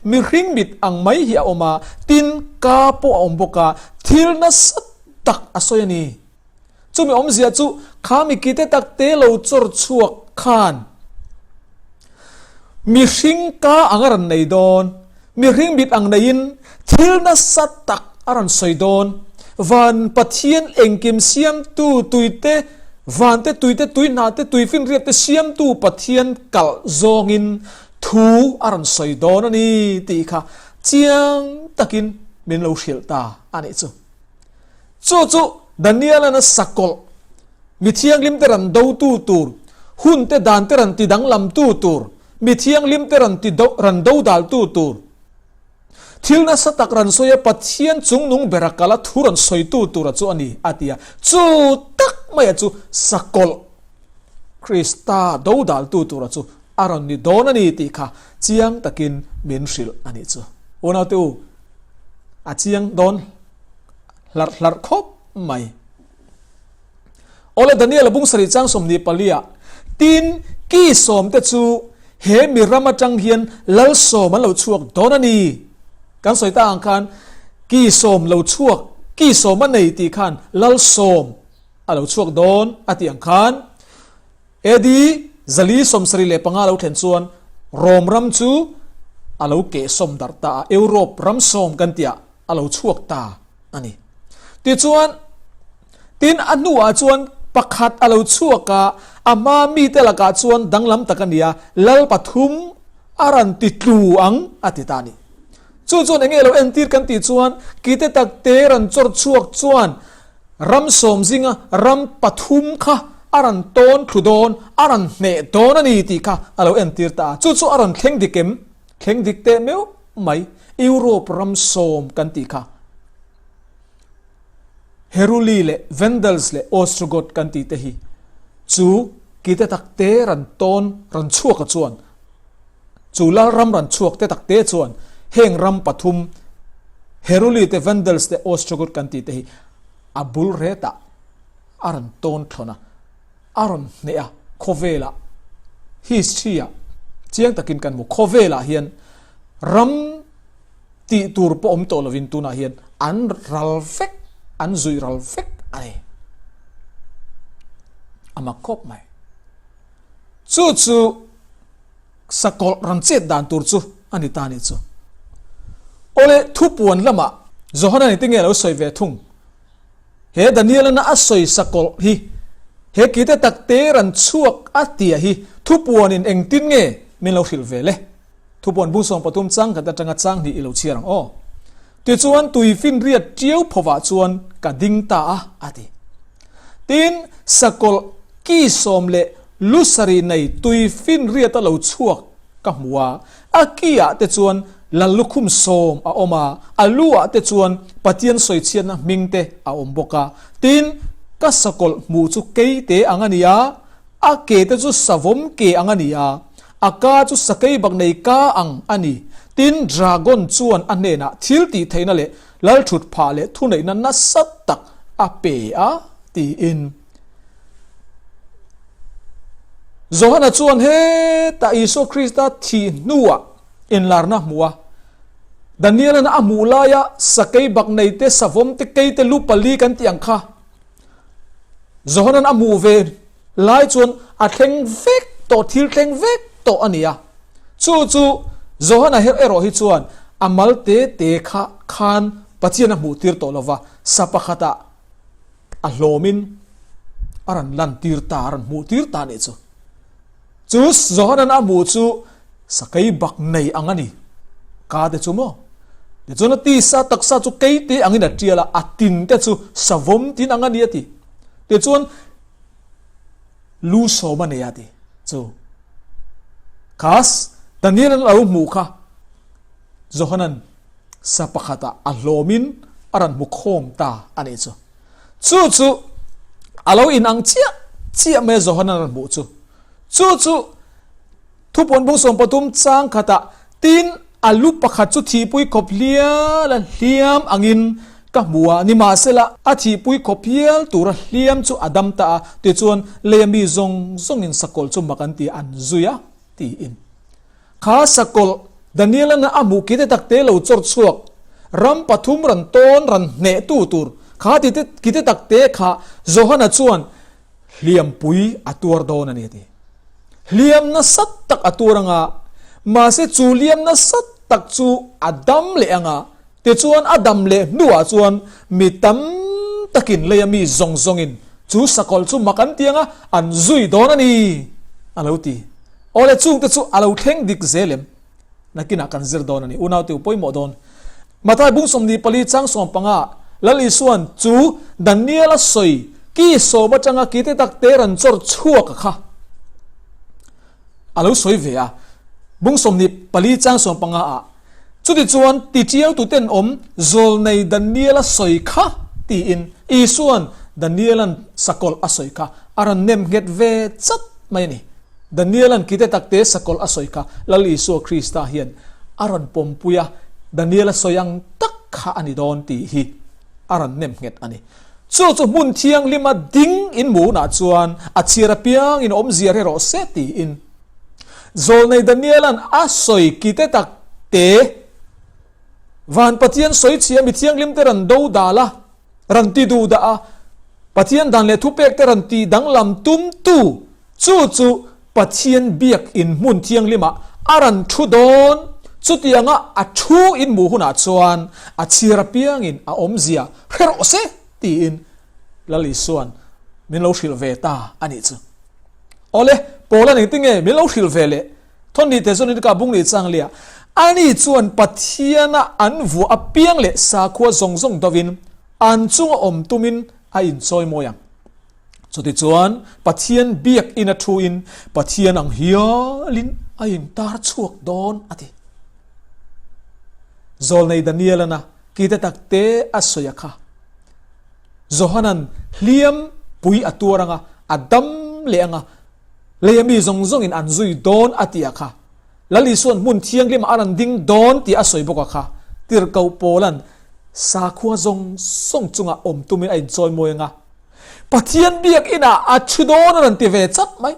mihring mit ang mai hi a awm a, tin ka pawh a awm bawk a, thil nasa tak a sawi a ni. Chumi awmzia chu kha mi ki te tak te lo chawr chhuak khan mihring ka ang a rawn nei dawn. Mihring mit ang neiin thil nasa tak a rawn sawi dawn. Van Pathian engkim siamtu tuite, vante tuite, tuihnate, tuifinriat te siamtu Pathian kalh zawngin thu a rawn sawi dawn a ni tih kha chiang takin min lo hrilh ta a nih chu. Chu chu Daniel-a'n a sakawlh, mi thianghlimte rawn dotu tur, hunte dante rawn tidanglamtu tur, Mi thianghlim te ran ti do ran do dal tu tur thil nasa tak ran sawi a Pathian chungnung bera kal a thu rawn sawi tu tura chu a ni a ti a. Chu tak maia chu sakawlh Krista do dal tu tura chu a rawn ni dawn a ni tih kha chiang takin min hrilh a nih chu. Unaute u, a chiang dawn hlarh hlarh khawp mai. Awle Daniel a bung sarih chang 24 ah, Tin, ki sawm te chu he mi ram atang hian lal sawm an lo chhuak dawn a ni. Kan sawi ta ang khan ki sawm lo chhuak, ki sawm a nei tih khan lal sawm a lo chhuak dawn a tih ang khan AD 475 lo thlen chuan Rom ram chu a lo kehsawm darh ta a, Europe ram sawm kan tih ah a lo chhuak ta a ni. Tichuan, tin a hnuah chuan pakhat a lo chhuak a, a hma mite lakah chuan danglam tak a ni a, lal pathum a rawn ti tlu ang a ti ta a ni. Chu chuan enge lo entir kan tih chuan kite takte rawn chawr chhuak chuan ram sawm zinga ram pathum kha a rawn tawn thlu dawn, a rawn hneh dawn a ni tih kha a lo entir ta a. Chu chu a rawn thleng dik em? Thleng dik teh meuh mai, Europe ram sawm kan tih kha Heruli leh Vandals leh Ostrogoth kan tih te hi. Chu kite takte ran tawn rawn chhuaka chuan chu lalram rawn chhuak te takte chuan heng ram pathum Heruli te Vandals te Ostrogoth kan tih te hi a bul retah a rawn tawn thlawn a, a rawn hneh a, khawvelah history ah chiang takin kan hmu khawvelah hian ram tih tur pawh awm tawh lovin tunah hian an ral vek, an zuih ral vek a ni. A mak khawp mai. Chu chu sakawlh rawn chet dan tur chu a ni ta ni chu. Awle thupuan lamah Johana ni tinge lo sawi ve thung. He Danielana a sawi sakawlh hi he kite takte ran chhuak a tia hi thupuanin engtin nge min lo hrilh ve le? Thupuan bung 13 chang khat atanga chang hnih i lo chhiar ang aw. Tichuan tuifinriat tiau phovah chuan ka ding ta a, a ti. Tin, sakawlh ki sawm leh lu sarih nei tuifinriata lo chhuak ka hmu a, a ki ah te chuan lal lukhum sawm a awm a, a lu ah te chuan Pathian sawichhiatna hming te a awm bawk a. Tin, ka sakawlh hmuh chu keite ang a ni a, A ke te chu savawm ke ang a ni a, a ka chu sakei bak nei ka ang a ni. Tin, dragon chuan a hnenah thil tih theihna leh lalthut phah leh thuneihna nasa tak a pe a, tiin. Johana chuan hetah Isua Krista thih hnuah inlarna hmu a, Daniel-a'n a hmuh laia sakei bak nei te, savawm te, kei te, lu pali kan tih ang kha, Johanan a hmuh ve lai chuan a thleng vek tawh, thil thleng vek tawh a ni a. Chu chu Johana her erawh hi chuan a mal te te kha khan Pathian a hmuh tir tawh lova, sa pakhatah a hlawmin a rawn lan tir ta, a rawn hmuh tir ta a nih chu. Chu Johanan a hmuh chu sakei bak nei ang a ni. Ka te chu maw? Tichuan a tisa taksa chu keite angin a tial a, a tin te chu savawm tin ang a ni a ti. Tichuan lu sawm a nei a ti. Chu kha Daniel an lo hmuh kha Johanan sa pakhatah a hlawmin a rawn hmu khawm ta a nih chu. Chu chu a lo inang chiah chiah mai a Johana rawn hmuh chu. Chu chu thupuan bung 13 chang khatah tin a lu pakhat chu thihpui khawp hial a hliam angin ka hmu a, nimahsela a thihpui khawp hial tura hliam chu a dam ta a, tichuan leia mi zawng zawngin sakawlh chu mak an ti a, an zui a, tiin. Kha sakawlh Daniel-a'n a hmuh kite takte lo chawr chhuak, ram pathum ran tawn ran hnehtu tur kha kite takte kha Johana chuan hliampui a tuar dawn a ni a ti. Hliam nasa tak a tuar anga, mahse chu hliam nasa tak chu a dam leh anga, tichuan a dam leh hnuah chuan mi tam takin leia mi zawng zawngin chu sakawlh chu mak an ti anga an zui dawn a ni a lo ti. Awle chungte chu a lo thleng dik zel em? Nakinah kan zir dawn a ni. Unaute u pawimawh dawn. Mathai bung 24 chang 15 Lal Isuan chu Daniel-a sawi ki sawm atanga ki te tak te rawn chawr chhuak a kha a lo sawi ve a. Bung 24 chang 15 ah Chutichuan titiaututen awm zawlnei Daniel-a sawi kha tiin Isuan Daniel-a'n sakawlh a sawi kha a rawn nem nghet ve chat mai a ni. Daniel-a'n kite takte sakawlh a sawi kha Lal Isua Krista hian a rawn pawmpui a, Daniel-a sawi ang tak kha a ni dawn tih hi a rawn nem nghet a ni. Chu chu hmun thianghlima ding inhmuhunah chuan a chhiar apiangin awmzia hre rawh se tiin Zawlnei Daniela'n a sawi kite tak te, Van Pathian sawi chhia mi thianghlimte rawn do dal a, rawn ti duh dah a, Pathian dan leh thupekte rawn tih danglam tumtu chu chu Pathian biak in hmun thianghlimah a rawn thu dawn. Chutianga a thu inhmuh hunah chuan a chhiar apiangin a awmzia hre rawh se tiin Lal Isua'n min lo hrilh ve ta a nih chu. Awle, Paula ning tinge min lo hrilh ve leh? Thawnni te chuan ka bung ni chang lia. Ani chuan Pathiana an vuah apiang leh sakhua zawng zawng dovin an chunga awm tumin a inchawi mawi ang. Chutichuan Pathian biak in a thu in Pathian ang hialin a intar chhuak dawn a ti. Zawlnei Danielana kite takte a sawi a kha. Johanan hliam pui a tuar anga a dam leh anga leia mi zawng zawngin an zui dawn a tih a kha. Lal Isua'n hmun thianghlimah a rawn ding dawn tih a sawi bawk a kha. Tirhkoh Paula'n sakhua zawng zawng chungah awm tumin a inchawi mawi anga Pathian biakinah a thu dawn a rawn ti ve chat mai.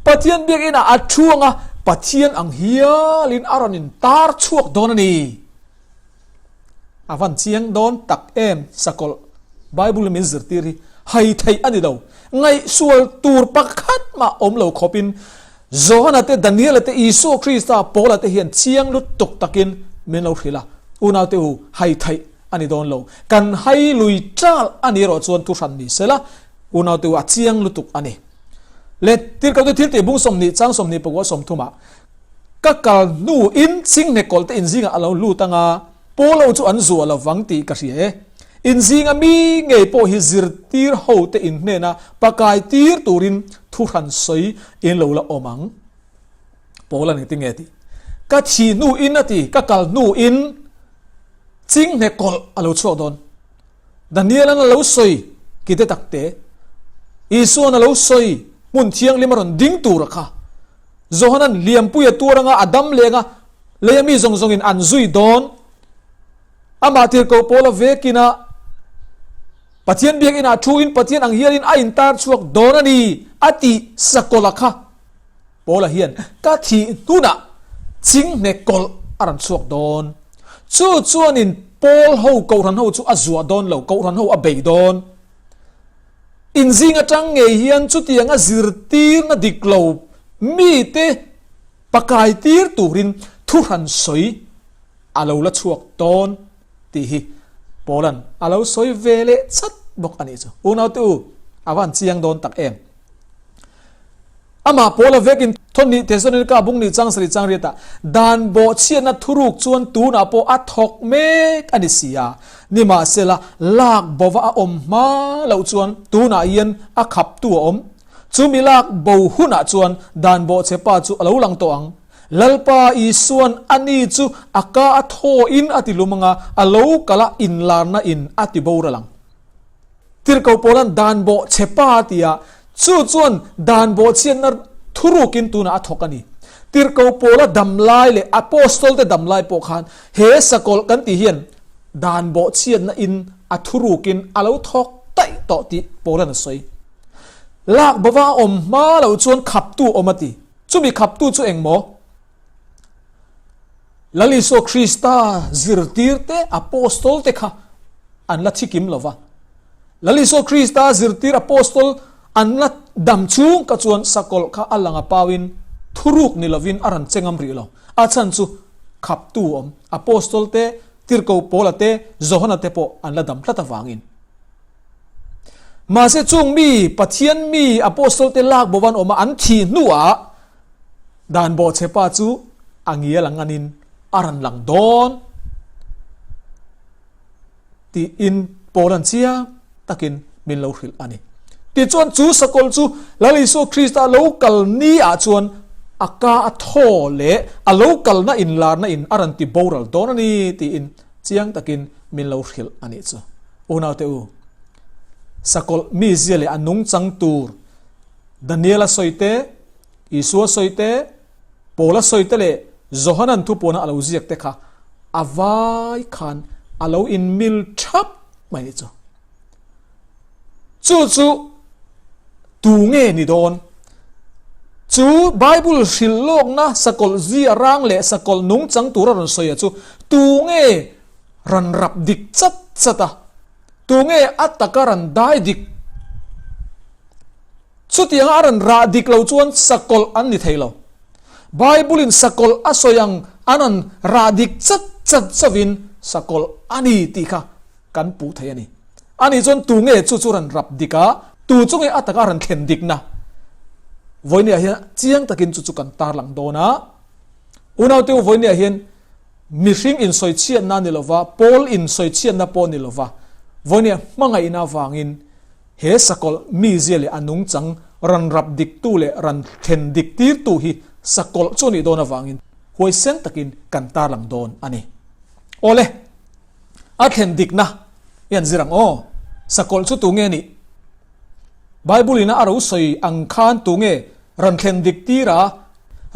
Pathian biakinah a thu anga Pathian ang hialin a rawn intar chhuak dawn a ni. A van chiang dawn tak em sakawlh Bible min zirtir hi hai theih a ni lo. Ngaihsual tur pakhat mah awm lo khawpin Johana te, Daniela te, Isua Krista, Paula te hian chiang lutuk takin min lo hrilh a. Unaute u, hai theih a ni dawn lo. Kan hai lui ṭal a ni erawh chuan thuhran ni sela, unaute u a chiang lutuk a ni. Le tirhkohte thiltih bung 20 chang 24 30 ah Ka kal hnuin chinghne kawlh te inzingah a lo lut anga, Paulo chu an zuah lo vang tih ka hria e. Inzinga mi ngei pawh hi zirtir ho te in hnena pakai tir turin thuhran sawi in lo la awm ang. Paul a ni tinge tih? Ka thih hnuin a ti, ka kal hnuin chinghne kawlh a lo chhuak dawn. Daniel-an a lo sawi kite takte, Isua'n a lo sawi hmun thianghlim a rawn ding tur a kha. Johanan hliampui a tuar anga a dam leng a, leia mi zawng zawngin an zui dawn. Amah tirhkoh Paula vekin a Pathian biakinah thuin Pathian ang hialin a intar chhuak dawn a ni a tih sakawlh a kha. Paula hian ka thih hnunah chinghne kawlh a rawn chhuak dawn. Chu chuanin Paul ho kohhran ho chu a zuah dawn lo, kohhran ho a bei dawn. Inzing atang ngei hian chutianga zirtirna dik lo mite pakai tir turin thuhran sawi a lo la chhuak dawn tih hi Paula'n a lo sawi ve leh chat bawk a nih chu. Unaute u, a van chiang dawn tak em? Amah Paula vekin Thawhnih Thesalonika bung nih chang sarih chang riatah dan bawhchhiatna thuruk chuan tunah pawh a thawk mek a ni si a, nimahsela lak bova a awm hma loh chuan tunah hian a khaptu a awm. Chumi lak bo hunah chuan dan bawhchhe pa chu a lo lang tawh ang. Lalpa Isua'n ani chu a ka a thawin a ti lum anga a lo kal a inlarna in a ti boral ang. Tirhkoh Paula'n dan bawh chhe pa a ti a, chu chuan dan bawhchhiatna thurukin tunah a thawk a ni. Tirhkoh Paula dam lai leh Apostol te dam lai pawh khan he sakawlh kan tih hian dan bawhchhiatna in a thurukin a lo thawk daih tawh tih Paula'n a sawi. Lak bova a awm hma loh chuan khaptu awm a ti. Chumi khaptu chu eng maw? Lal Isua Krista zirtirte, Apostol te kha an la thikim lo va. Lal Isua Krista zirtir Apostol an la dam chhung ka chuan sakawlh kha a lang a pauin thuruk ni lovin a rawn che ngam rih lo. A chhan chu khaptu awm Apostol te, Tirhkoh Paula te, Johana te pawh an la dam tlat avangin. Mahse chung mi, Pathian mi Apostol te lak bo an awm a, an thih hnuah Dan bawhchhe pa chu a ngial ang anin a rawn lang dawn tiin Paula'n chiang takin min lo hrilh a ni. Tichuan chu sakawlh chu Lal Isua Krista lo kal ni ah chuan a ka a thaw leh a lo kalna inlarna in a rawn ti boral dawn a ni tiin chiang takin min lo hrilh a nih chu. Unaute u, sakawlh mizia leh a nungchang tur Daniela sawi te, Isua sawi te, Paula sawi te leh Johanan thupuana a lo ziak te kha a vai khan a lo inmil thap mai ni chu. Chu chu tu nge ni dawn? Chu Bible hrilh lawkna sakawlh zia rang leh sakawlh nungchang tura rawn sawi a chu tu nge rawn rap dik chat chat a? Tu nge a taka rawn dai dik? Chutianga a rawn rah dik lo chuan sakawlh an ni thei lo. Bible-in sakawlh a sawi ang an rawn rah dik chat chat chauhin sakawlh a ni tih kha kan puh thei a ni. Ani chuan tu nge chu chu rawn rap dik a, tu chu nge a taka rawn thlen dikna? Vawinia hian chiang takin chu chu kan tarlang dawn a. Unaute u vawinia hian mihring insawichhiatna ni lova, Paul insawichhiatna pawh ni lova, vawinia hmangaihna avangin He sakawlh mizia leh a nungchang ran rap diktu leh ran thlen dik tirtu hi sakawlh chu a nih dawn avangin huaisen takin kan tarlang dawn a ni. Awle, a thlen dikna i han zir ang aw. Sakawlh chu tu nge nih? Bible ina a ro sawi ang khan tunge ran thlen dik tir a,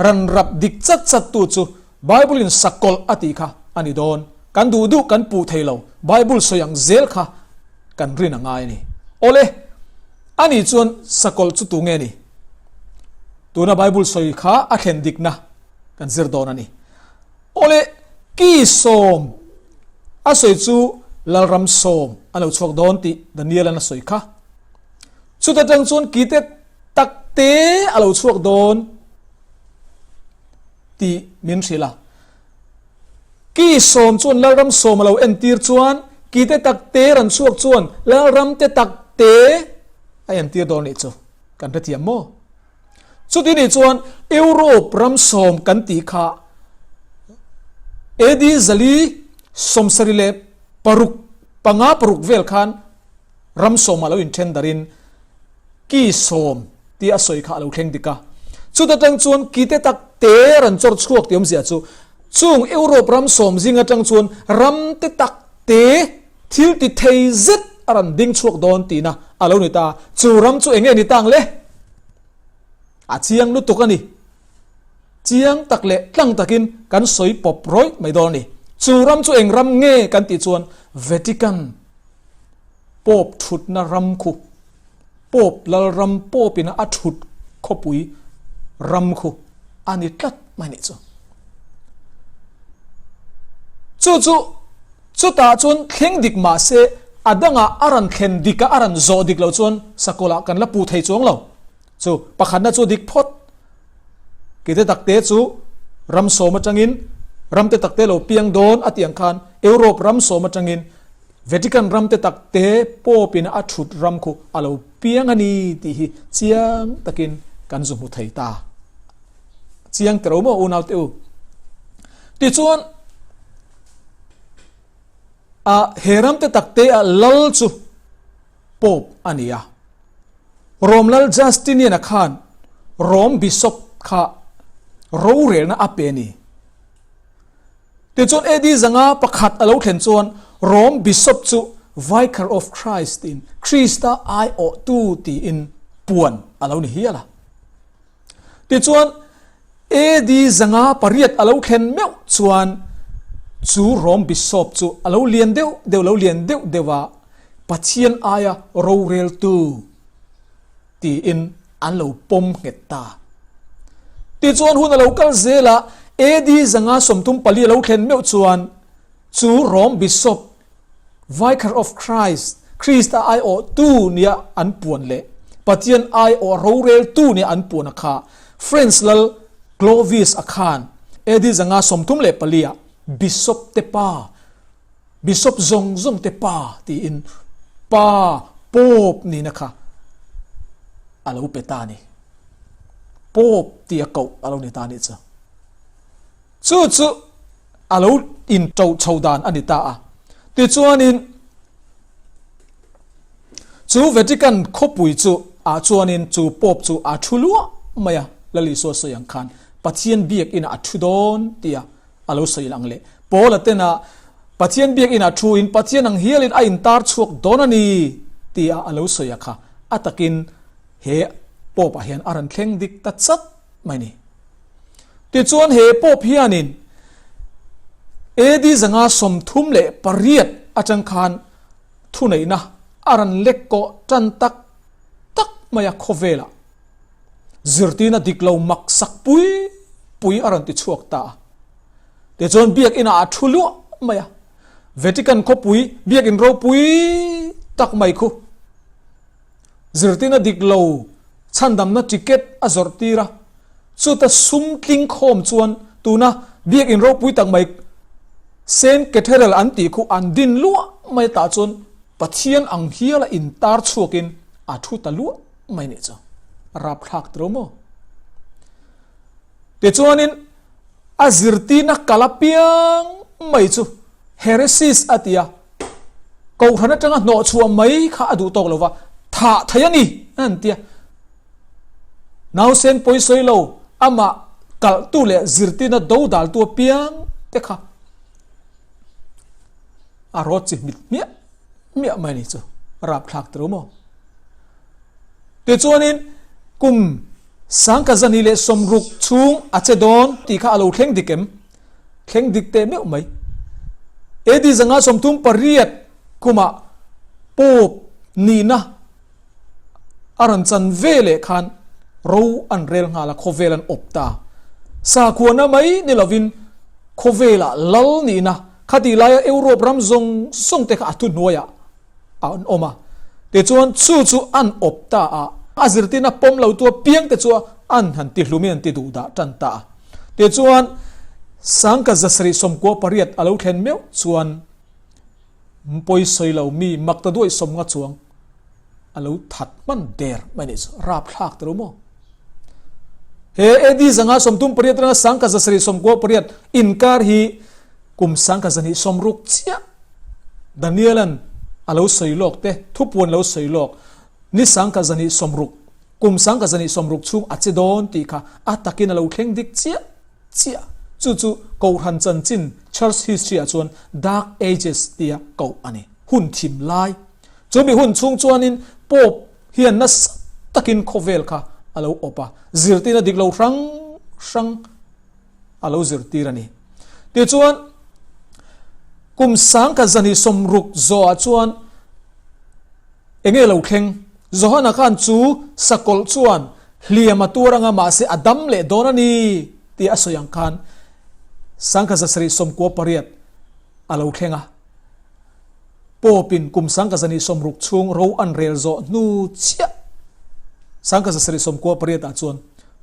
ran rap dik chat chat tu chu Bible in sakawlh a tih kha a ni dawn. Kan duh duh kan puh thei lo, Bible sawi ang zel kha kan rin a ngai a ni. Awle, a nih chuan sakawlh chu tunge ni? Tuna Bible sawi kha a thlen dikna kan zir dawn a ni. Awle, ki sawm a sawi chu Lalram sawm a lo chhuak dawn tih Daniel-a'n a sawi kha. Chuta tang chuan ki te tak te a lo chhuak dawn tih min hrilh a. Ki sawm chuan Lalram sawm a lo entir chuan ki te tak te rawn chhuak chuan Lalram te tak te a entir dawn nih chu kan hrethiam maw? Chuti nih chuan Europe ram sawm kan tih kha AD zali sawmsarih leh paruk panga paruk vel khan ram sawmah lo inthen darin ki sawm tih a sawi kha a lo thleng dik a. Chuta tang chuan ki te tak te rawn chawr chhuak tih awmzia chu chung Europe ram sawm zing atang chuan ram te tak te thil ti thei zet a rawn ding chhuak dawn tihna a lo ni ta. Chu ram chu eng nge ni tang le? A chiang lutuk a ni. Chiang tak leh tlang takin kan sawi pawp rawih mai dawn a ni. Chu ram chu eng ram nge kan tih chuan Vatican Pope thutna ram khu, Pope Lalram Pope ina a thut khawpui ram khu a ni tlat mai nih chu. Chu chu chutah chuan thleng dik mah se a dangah a rawn thlen dik a, a rawn zawh dik lo chuan sakawlah kan la pu thei chuang lo. Chu pakhatna chu dik phawt. Kite takte chu ram sawm atangin ram te takte lo piang dawn a tih ang khan Europe ram sawm atangin Vatican ram te takte Pope in a thut ram khu a lo piang a ni tih hi chiang takin kan zu hmu thei ta. Chiang tero maw unau te u. Tichuan a he ram te takte a lal chu Pope a ni a. Rom lal Justinian-a khan Rom bishop kha rorelna a pe a ni. Tichuan AD zanga pakhat a lo thlen chuan Rom bishop chu Vicar of Christ tiin Krista aiawhtu tiin puan a lo ni hial a. Tichuan, AD 508 a lo thlen meuh chuan chu Rom Bishop chu a lo lian deuh deuh, lo lian deuh deuh a, Pathian aia roreltu tiin an lo pawm nghet ta. Tichuan hun a lo kal zel a, AD 534 a lo thlen meuh chuan chu Rom Bishop Vicar of Christ, Krista aiawhtu nia an puan leh Pathian aiawh roreltu nia an puan a kha French lal Clovis a khan AD 534 ah Bishop te pa, Bishop zawng zawng te pa tiin Pa, Pope, nihna kha a lo pe ta a ni. Pope tia koh a lo ni ta a nih chu. Chu chu a lo inṭo chho dan a ni ta a. Tichuanin, chu Vatican khawpui chu ah chuanin chu Pope chu a thu luah mai a, Lal Isua sawi ang khan Pathian biakinah a thu dawn tia a lo sawi ang leh Paula tena Pathian biakinah thuin Pathian ang hialin a intar chhuak dawn a ni tia a lo sawi a kha a takin he Pope ah hian a rawn thleng dik ta chat mai ni. Tichuan he Pope hianin AD 538 atang khan thuneihna a rawn lek kawh tan tak tak mai a khawvelah zirtirna dik lo mak sak pui pui a rawn ti chhuak ta a. Tichuan biakinah a thu luah mai a, Vatican khawpui biakin ropui tak mai khu Zirtirna dik lo chhandamna ticket a zawrh tir a, chuta sum tling khawm chuan tuna biakin ropui tak mai Saint Cathedral an tih khu an din luah mai tah chuan Pathian ang hiala intar chhuakin a thu ta luah mai nih chu a rapthlak tiro maw? Tichuanin a zirtirna kal apiang mai chu Heresis a ti a, Kohhran atanga hnawhchhuah mai kha a duh tawk lo va, thah thei a ni an ti a. Nausen pawisawi lo, amah kalhtu leh zirtirna dodaltu apiang te kha a rawt chi hmit hmiah hmiah mai a ni chu, rapthlak tiro maw? Tichuanin kum sangkazani leh 60 chhung a che dawn tih kha a lo thleng dik em? Thleng dik teh meuh mai. AD 538 kumah Pope nihna a rawn chan ve leh khan ro an rel nghal a, khawvel an awp ta. Sakhuana mai ni lovin khawvelah lal nihna khatih laia Europe ram zawng zawng te kha a thuhnuaiah an awm a. Tichuan chu chu an awp ta a, a zirtirna pawm lo tu apiang te chu an han ti hlumin an ti duh dah tan ta a. Tichuan sangka 798 a lo thlen meuh chuan pawi sawi lo mi mak ta duai 50 chuang a lo that hman der mai nih chu rapthlak ta lo maw? He AD 538 atanga sangka 798 inkar hi kum sangka 260 chiah Daniela'n a lo sawi lawk te thupuan lo sawi lawk ni sangka 260 kum sangka 260 chhung a che dawn tih kha a takin a lo thleng dik chiah chiah. Chu chu Kohhran chanchin Church History ah chuan Dark Ages tia koh a ni. Hun thim lai. Chu mi hun chhung chuanin Pope hian nasa takin khawvel kha a lo awp a, zirtirna dik lo hrang hrang a lo zirtir a ni. Tichuan, kum sangkhat zahnih 60 zawhah chuan eng nge lo thleng? Johana khan chu sakawlh chuan hliam a tuar anga mahse a dam leh dawn a ni tih a sawi ang khan sangkhat 798 a lo thleng a. Pope-in kum 1060 chhung ro an rel zawh hnu chiah 1798 ah chuan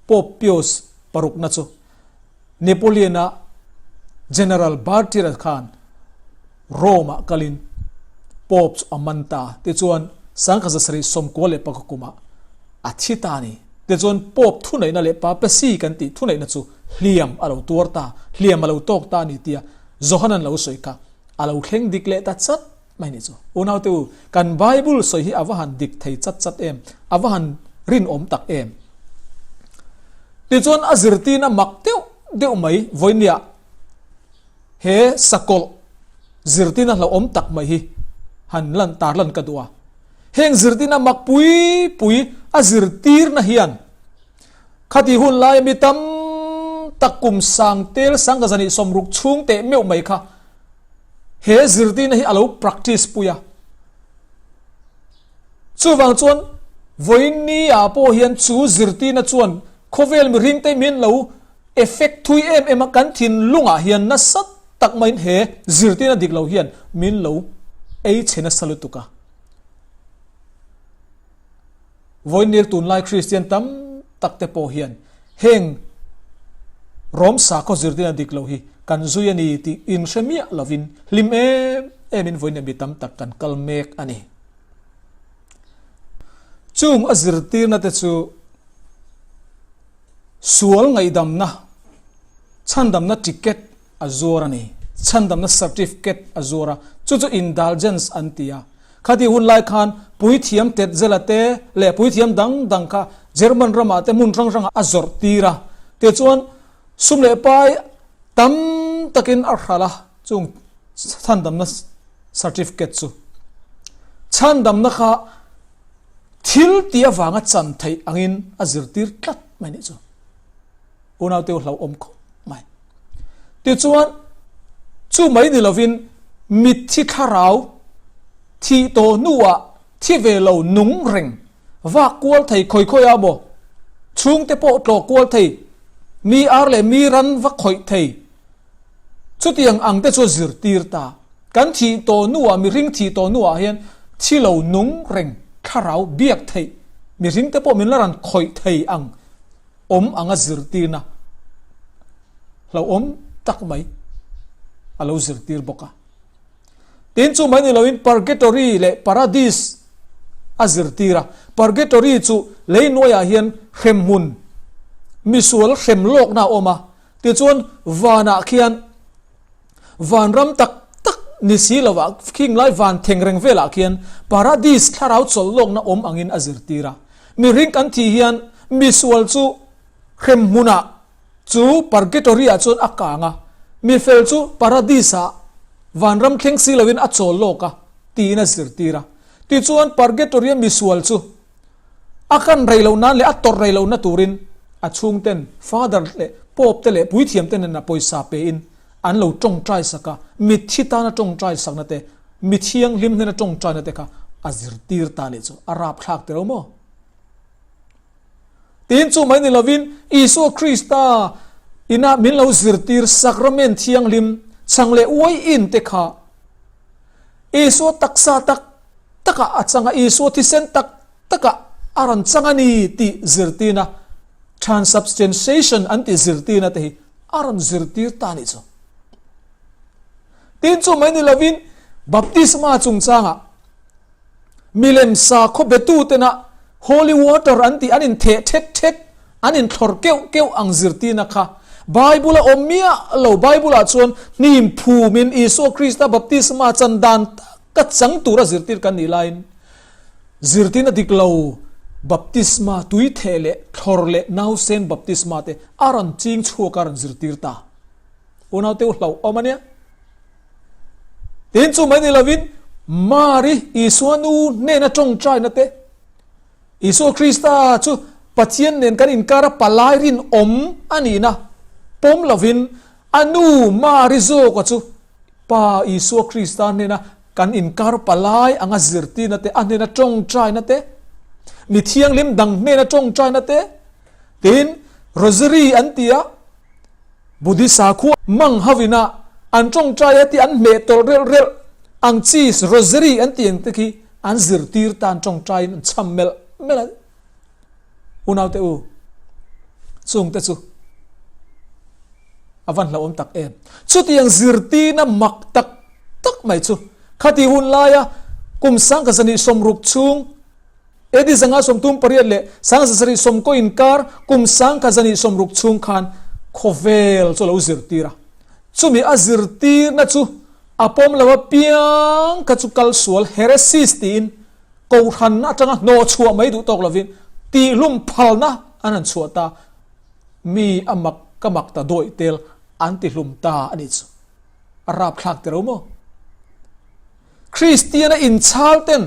Pope Pius parukna chu Napoleon-a General Berthier-a khan Rome-ah kalin Pope chu a man ta. Tichuan 1794 kumah a thi ta a ni. Tichuan Pope thuneihna leh Papacy kan tih thuneihna chu hliam a lo tuar ta, hliam a lo tawk ta a ni tia Johanan lo sawi kha a lo thleng dik leh ta chat mai nih chu. Unaute u, kan Bible sawi hi a va han dik thei chat chat em, a va han rinawm tak em. Tichuan a zirtirna mak deuh deuh mai vawinia he sakawlh zirtirna hlauhawm tak mai hi han lan tar lan ka duh a. Heng zirtirna mak pui pui a zirtirna hian Khati hun laia mi tam tak kum sang tel sang ka zani 60 chhung teh meuh mai kha he zirtirna hi a lo practice pui a. Chuvang chuan vawiin ah pawh hian chu zirtirna chuan khawvel mihring te min lo effect thui em em a, kan thinlungah hian nasa tak maiin he zirtirna dik lo hian min lo ei chhe nasa lutuk a. Vawiinil tunlai Kristian tam tak te pawh hian heng Rom sakhaw zirtirna dik lo hi kan zui a ni tih inhre miah lovin hlim em emin vawiin mi tam tak kan kal mek a ni. Chung a zirtirna te chu sual ngaihdamna, chhandamna ticket a zuar a ni. Chhandamna certificate a zuar a, chu chu indulgence an ti a. Khati hun lai khan puithiam Tetzela te leh puithiam dang dang kha German ramah te hmun hrang hrangah a zawrh tir a. Tichuan sum leh pai tam takin a hralh a, chung chhandamna certificate chu. Chhandamna kha thil tih avanga chan theih angin a zirtir tlat mai nih chu. Unaute u hlauhawm khawp mai. Tichuan, chu mai ni lovin mitthi thlarau thih tawh hnuah thi ve lo nung reng vak kual thei khawi khawi a maw, chhungte pawh tlawh kual thei, mi ar leh mi ran va khawih thei, chutiang ang te chu a zirtir ta. Kan thih tawh hnuah, mihring thih tawh hnuah hian thi lo nung reng thlarau biak theih, mihringte pawh min la rawn khawih thei ang awm anga zirtirna hlauhawm tak mai a lo zirtir bawk a. Tin chu mai ni loin Purgatory leh Paradis a zirtir a. Purgatory chu lei hnuaiah hian hremhmun, misual hrem lawkna a awm a. Tichuan vanah khian vanram tak tak ni si lovah khing lai van thengreng velah khian Paradis thlarau chawlh lawkna awm angin a zirtir a. Mihring kan thih hian misual chu hremhmunah chu Purgatory-ah chuan a kang a, mifel chu Paradis-ah vanram thleng si loin a chawl lawk a, tiin a zirtir a. Tichuan Purgatory-a misual chu. A kan rei loh nan leh a tawrh rei lohna turin a chhungten Father leh Pope te leh puithiam te nena pawisa pein an lo tawngtai sak a, mitthi tana tawngtai sakna te, mi thianghlim hnena tawngtaina te kha a zirtir ta leh chu a rapthlak tiro maw? Tin chu mai ni lovin Isua Krista ina min lo zirtir sakramen thianghlim chhang leh uai in te kha Isua taksa tak taka a chang a, Isua thisen tak taka a rawn chang a ni tih zirtirna, transubstantiation an tih zirtirna te hi a rawn zirtir ta a nih chu. Tin chu mai ni lovin baptisma chungchangah milem sakhaw betu tena holy water an tih an intheh thet thet, an inthlawr keuh keuh ang zirtirna kha Bible a awm miah lo. Bible ah chuan hnim phumin Isua Krista baptisma chan dan taka chang tura zirtir kan nih laiin zirtirna dik lo baptisma tui theh leh thlawr leh nausen baptisma te a rawn ching chhuak a rawn zirtir ta. Unaute u hlauh awm a nia. Tin chu mai ni lovin Mari Isua nu hnena tawngtaina te, Isua Krista chu Pathian nen kan inkara palai rinawm a nihna pawm lovin a nu Mari zawka chu Pa Isua Krista hnena kan inkar palai anga zirtirna te, a hnena tawngtaina te, mi thianghlim dang hnena tawngtaina te, tin Rosary an ti a, Buddhist sakhua mang hovina an tawngtai a tih an hmeh tawlh relh relh ang chi Rosary an tih ang te khi an zirtir tan tawngtaiin an chham melh melh a. Unaute u, chung te chu a van hlauhawm tak em. Chutiang zirtirna mak tak tak mai chu khati hun laia kum sangkhat zahnih sawmruk chhung AD 538 leh 1770 inkar kum 1060 chhung khan khawvel chu a lo zirtir a. Chumi a zirtirna chu a pawm lo apiang kha chu kal sual, heresies, tiin kohhran atanga hnawh chhuah mai duh tawk lovin tihlum phalna an han chhuah ta. Mi a mak ka mak ta dawih tel an tihlum ta a nih chu. A rapthlak tiro maw? Kristiana inchhal ten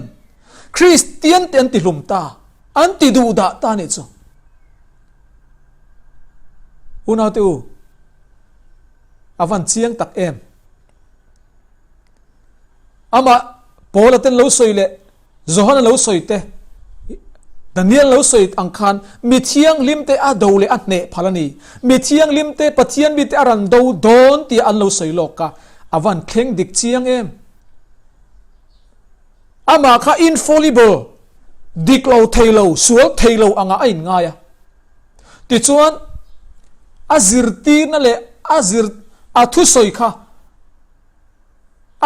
Kristian te an ti hlum ta, an ti duh dah ta nih chu. Unaute u, a van chiang tak em. Amah Paula ten lo sawi leh Johana lo sawi te, Daniel lo sawi ang khan mi thianghlim te a do leh a hneh phal a ni. Mi thianghlim te Pathian mite a ran do dawn tia an lo sawi lawk a, a van thleng dik chiang em. Amah kha infallible, dik lo thei lo, sual thei lo angah a inngai a. Tichuan, a zirtirna leh a zir a thusawi kha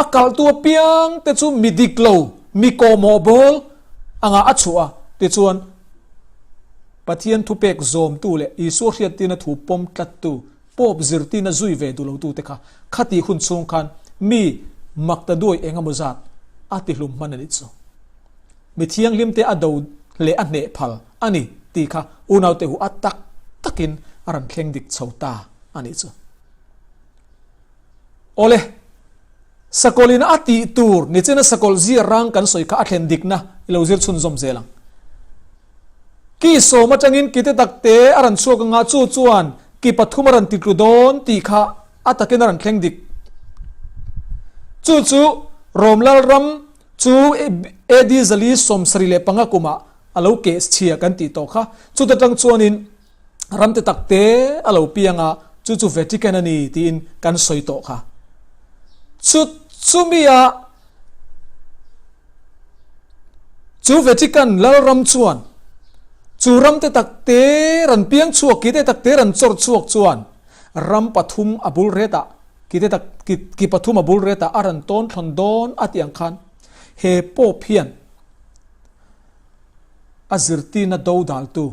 a kalhtu apiang te chu mi dik lo, mi kawhmawh bawl angah a chhuah a. Tichuan, Pathian thupek zawmtu leh Isua hriattirna thu pawm tlattu Pope zirtirna zui ve duh lotute kha khatih hun chhung khan mi makta duai eng emaw zat a tihlum hman a nih chu. Mi thianghlimte a do leh a hneh phal a ni tih kha unaute hu a tak takin a rawn thleng dik chho ta a nih chu. Awle, sakawlina a tih tur nichina sakawlh zia rang kan sawi kha a thlen dikna i lo zir chhunzawm zel ang. Ki sawm atangin ki te tak te a rawn chhuak anga chu chuan ki pathum a rawn ti tlu dawn tih kha a takin a rawn thleng dik. Chu chu Rom Lalram chu AD 475 kumah a lo keh chhia kan tih tawh kha. Chuta tang chuanin ram te tak te a lo piang a, chu chu Vatican a ni tiin kan sawi tawh kha. Chu chumia Chu Vatican Lalram chuan chu ram te tak te ran piang chhuak, ki te tak te ran chawrh chhuak chuan ram pathum a bul retah, ki te tak ki ki pathum a bul retah a ran tawn thlawn dawn a tih ang khan he Pope hian a zirtirna dodaltu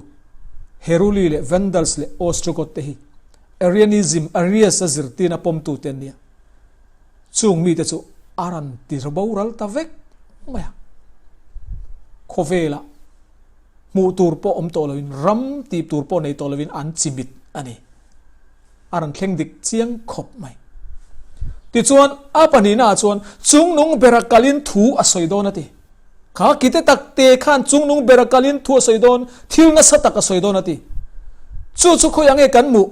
Heruli leh Vandals leh Ostrogoth te hi Arianism, Arius a zirtirna pawmtute an nia. Chung mite chu a rawn ti boral ta vek mai a. Khawvelah hmuh tur pawh awm tawh loin, ram tih tur pawh nei tawh loin an chimit a ni. A rawn thleng dik chiang khawp mai. Tichuan, a pahnihnaah chuan chungnung bera kalin thu a sawi dawn a ti. Kha kite tak te khan chungnung bera kalin thu a sawi dawn, thil nasa tak a sawi dawn a ti. Chu chu khawi ange kan hmuh?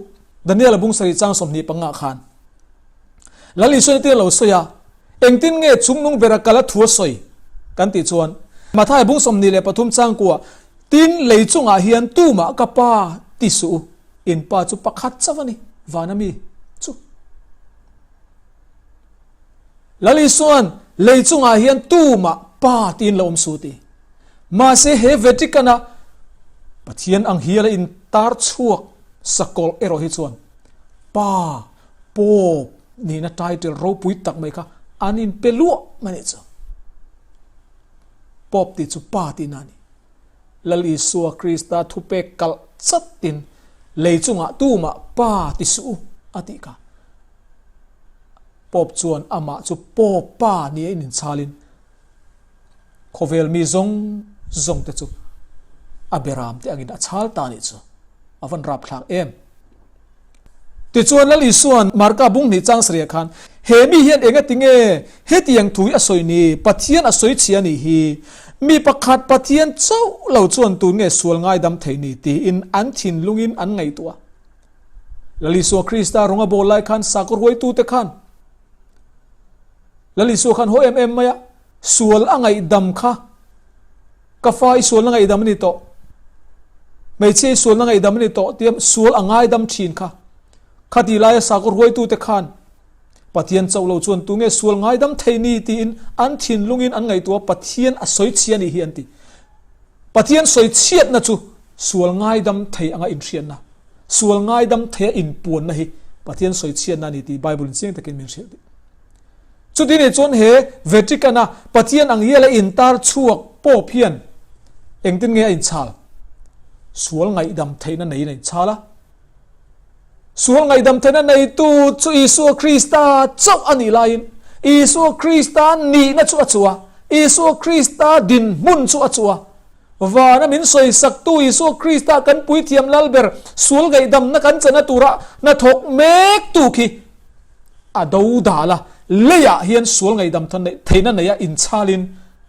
Daniel-a bung sarih chang 25 ah khan Lal Isua ni te lo sawi a, engtin nge chungnung bera kal a thu a sawi kan tih chuan Mathai bung 23 chang kuah Tin, lei chungah hian tumah ka pa ti suh u, in pa chu pakhat chauh a ni, vana mi chu. Lal Isua'n lei chungah hian tumah Pa tiin lo awm su ti. Mahse he Vatican-a Pathian ang hial a intar chhuak sakawlh erawh hi chuan Pa, Pope, nihna title ropui tak mai kha an inpe luah mai nih chu. Pope tih chu Pa tihna a ni. Lal Isua Krista thupek kalh chatin lei chungah tumah Pa ti suh u a tih kha. Pope chuan amah chu Pope pa nia in inchalin khawvel mi zawng zawng te chu a beram te angin a chhal ta nih chu a van rapthlak em. Tichuan Lal Isua'n Marka bung hnih chang sarih ah khan he mi hian enga tinge hetiang thu hi a sawi ni, Pathian a sawi chhia nih hi, mi pakhat Pathian chauh lo chuan tun nge sual ngaidam thei ni tiin an thinlungin an ngaihtuah. Lal Isua Krista rawng a bawl lai khan sakhaw ruaitute khan Lal Isua khan haw em em mai a, sual a ngaihdam kha ka fa i sualna ngaihdam a ni tawh, hmeichhia i sualna ngaihdam a ni tawh tia sual a ngaidam thin kha. Khati laia sakhaw ruaitute khan Pathian chauh lo chuan tunge sual ngaidam thei ni tiin an thinlungin an ngaihtuah Pathian a sawi chhia a nih hi an ti. Pathian sawi chhiatna chu sual ngaidam thei anga inhriatna, sual ngaidam theia inpuanna hi Pathian sawi chhiatna a ni tih Bible-in chiang takin min hrilh dih. Chuti nih chuan he Vatican-a Pathian ang hiala intar chhuak Pope hian engtin nge a inchhal? Sual ngaihdam theihna neiin a inchhal a. Sual ngaihdam theihna neitu chu Isua Krista chauh a nih laiin Isua Krista nihna chu a chu a, Isua Krista dinhmun chu a chu a. Vana min sawisaktu Isua Krista kan puithiam lalber sual ngaihdamna kan chana tura hnathawk mektu khi a do dal a, leiah hian sual ngaihdam theihna neia inchhalin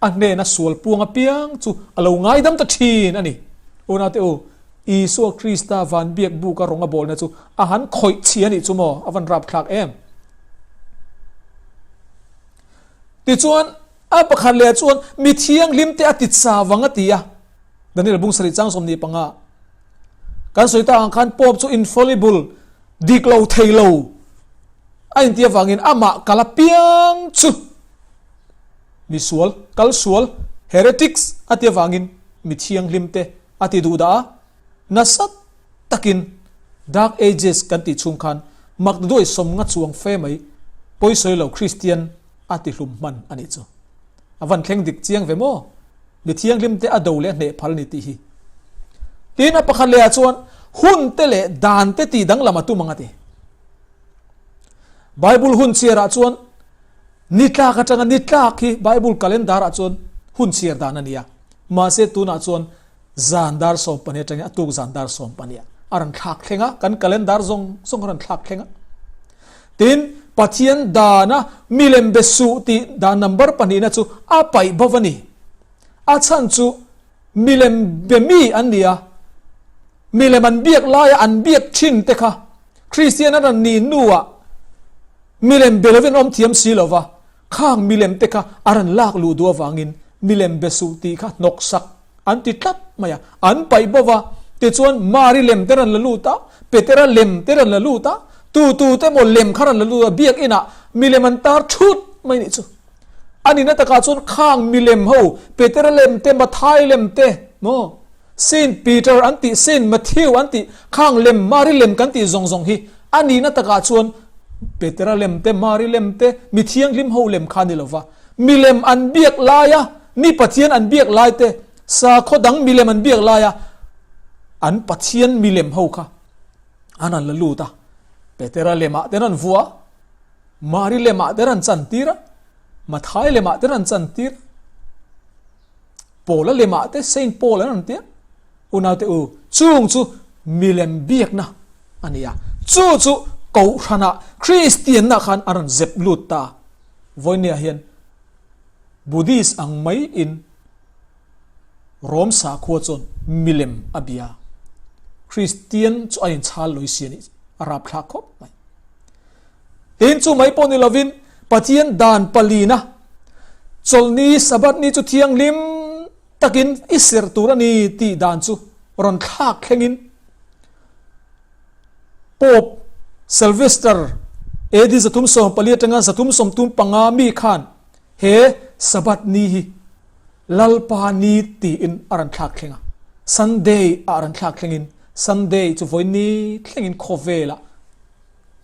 a hnena sual puang apiang chu a lo ngaidam ta thin a ni. Unaute u, Isua Krista van biak buka rawng a bawlna chu a han khawih chhi a nih chu maw? A van rapthlak em! Tichuan, a pakhat leh chuan mi thianghlim te a ti cha vang a ti a. Daniel bung sarih chang 25. Kan sawi tak ang khan Pope chu infallible, dik lo thei lo a inti avangin amah kal apiang chu misual, kal sual, heretics a ti avangin mi thianghlim te a ti duh dah a, nasa takin Dark Ages kan tih chhung khan makduai sawmnga chuang fe mai pawisawi lo Kristian a ti hlum hman a nih chu. A van thleng dik chiang ve maw? Mi thianghlim te a do leh a hneh phal a ni tih hi. Tin a pakhat leh ah chuan hun te leh dan te tih danglam a tum ang a ti. Bible hun chhiar ah chuan ni tlak atanga ni tlak hi Bible calendar ah chuan hun chhiar dan a ni a. Mahse tunah chuan zan dar 12 atangin a tuk zan dar 12 a rawn thlak thleng a, kan calendar zawng zawng a rawn thlak thleng a. Tin, Pathian dana milem be suh tih dan number pahnihna chu a paih bo a ni. A chhan chu milem be mi an ni a, milem an biak laia an biak thin te kha Kristian an rawn nih hnuah milem be lovin an awm thiam si lo va, Khang milem te kha a rawn lak luh duh avangin milem be suh tih kha hnawksak an ti tlat mai a, an paih bo va, tichuan Mari lem te rawn la lut a, Petera lem te rawn la lut a, tu tu te emaw lem kha rawn la lut a, biakinah milem an tar thut mai nih chu. A nihna takah chuan khang milem ho, Petera lem te, Mathai lem te, maw? Saint Peter an tih, Saint Matthew an tih, khang lem, Mari lem kan tih zawng zawng hi a nihna takah chuan Petera lem te, Mari lem te, mi thianghlim ho lem kha a ni lo va. Milem an biak laia, ni Pathian an biak lai te, sakhaw dang milem an biak laia an Pathian milem ho kha an rawn la lut a. Petera lemah te rawn vua a, Mari lemah te rawn chantir a, Mathai lemah te rawn chantir a. Paula lemah te Saint Paul an rawn ti a, unaute u, chung chu milem biakna a ni a, chu chu Kohhranah Kristianna khan a rawn zep lut ta. Vawinia hian Buddhist ang mai in. Rom sakhua chuan milem a bia. Kristian chu a inchhal lawih si a nih a rapthlak khawp mai. Tin chu mai pawh ni lovin Pathian dan palina chawlhni Sabbath ni chu thianghlim takin i serh tur a ni tih dan chu rawn thlak thlengin Pope Sylvester AD 314 atanga 335 mi khan he Sabbath ni hi Lalpa ni tiin a rawn thlak thleng a. Sunday ah a rawn thlak thlengin Sunday chu vawi ni thlengin khawvelah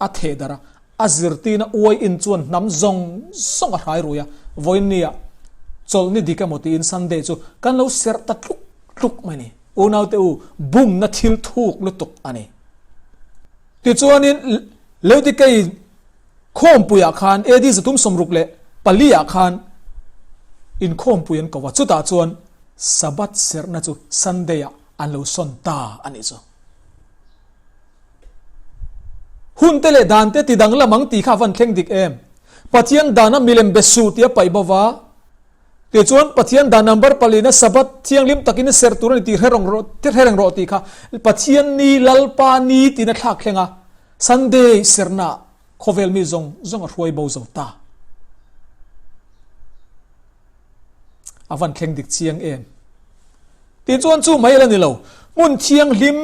a theh darh a, a zirtirna uai in chuan hnam zawng zawng a hrai rui a, vawinia chawlhni dik emaw tiin Sunday chu kan lo serh ta tluk tluk mai a ni. Unaute u, bumna thil thuk lutuk a ni. Tichuanin Leudikei khawmpuiah khan AD 364 ah khan inkhawmpui an ko a, chutah chuan Sabbath serhna chu Sunday ah an lo sawn ta a nih chu. Hun te leh dan te ti danglam ang tih kha a van thleng dik em? Pathian dana milem be suh tih a paih bo va, tichuan Pathian dan number palina Sabbath thianghlim takin i serh tur a ni tih hre reng rawh hre reng rawh tih kha Pathian ni Lalpa ni tiin a thlak thleng a, Sunday serhna khawvel mi zawng zawng a hruai bo zo ta. A van thleng dik chiang em? Tichuan chu mai la ni lo, hmun thianghlim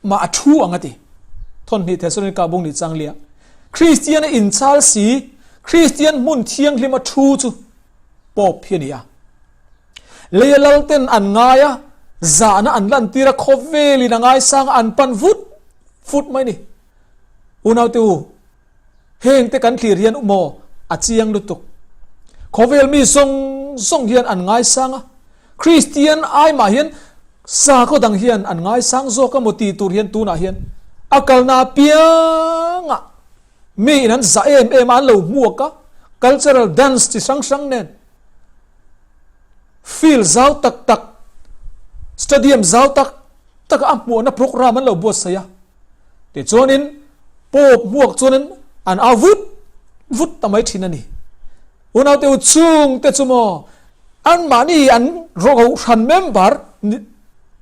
mah a thu ang a ti. Thawnhnih Thesalonika bung nih chang liah, Kristian a inchal si, Kristian hmun thianghlim a thu chu Pope hi a ni a. Leia lalten an ngai a, zahna an lantir a, khawvelin a ngaisang a, an pan vut vut mai ni. Unaute u, Heng te kan thlir hian maw a chiang lutuk. Khawvel mi zawng zawng hian an ngaisang a, Kristian ai mah hian sakhaw dang hian an ngaisang zawk a maw tih tur hian tunah hian a kalna apiangah mi in an zah em em a, an lo hmuak a, cultural dance chi hrang hrang nen field zau tak tak, stadium zau tak tak ah a hmuahna program an lo buatsaih a. Tichuanin Pope hmuak chuanin an au vut vut ta mai thin a ni. Unaute u chungte chu maw anmahni an Rohran member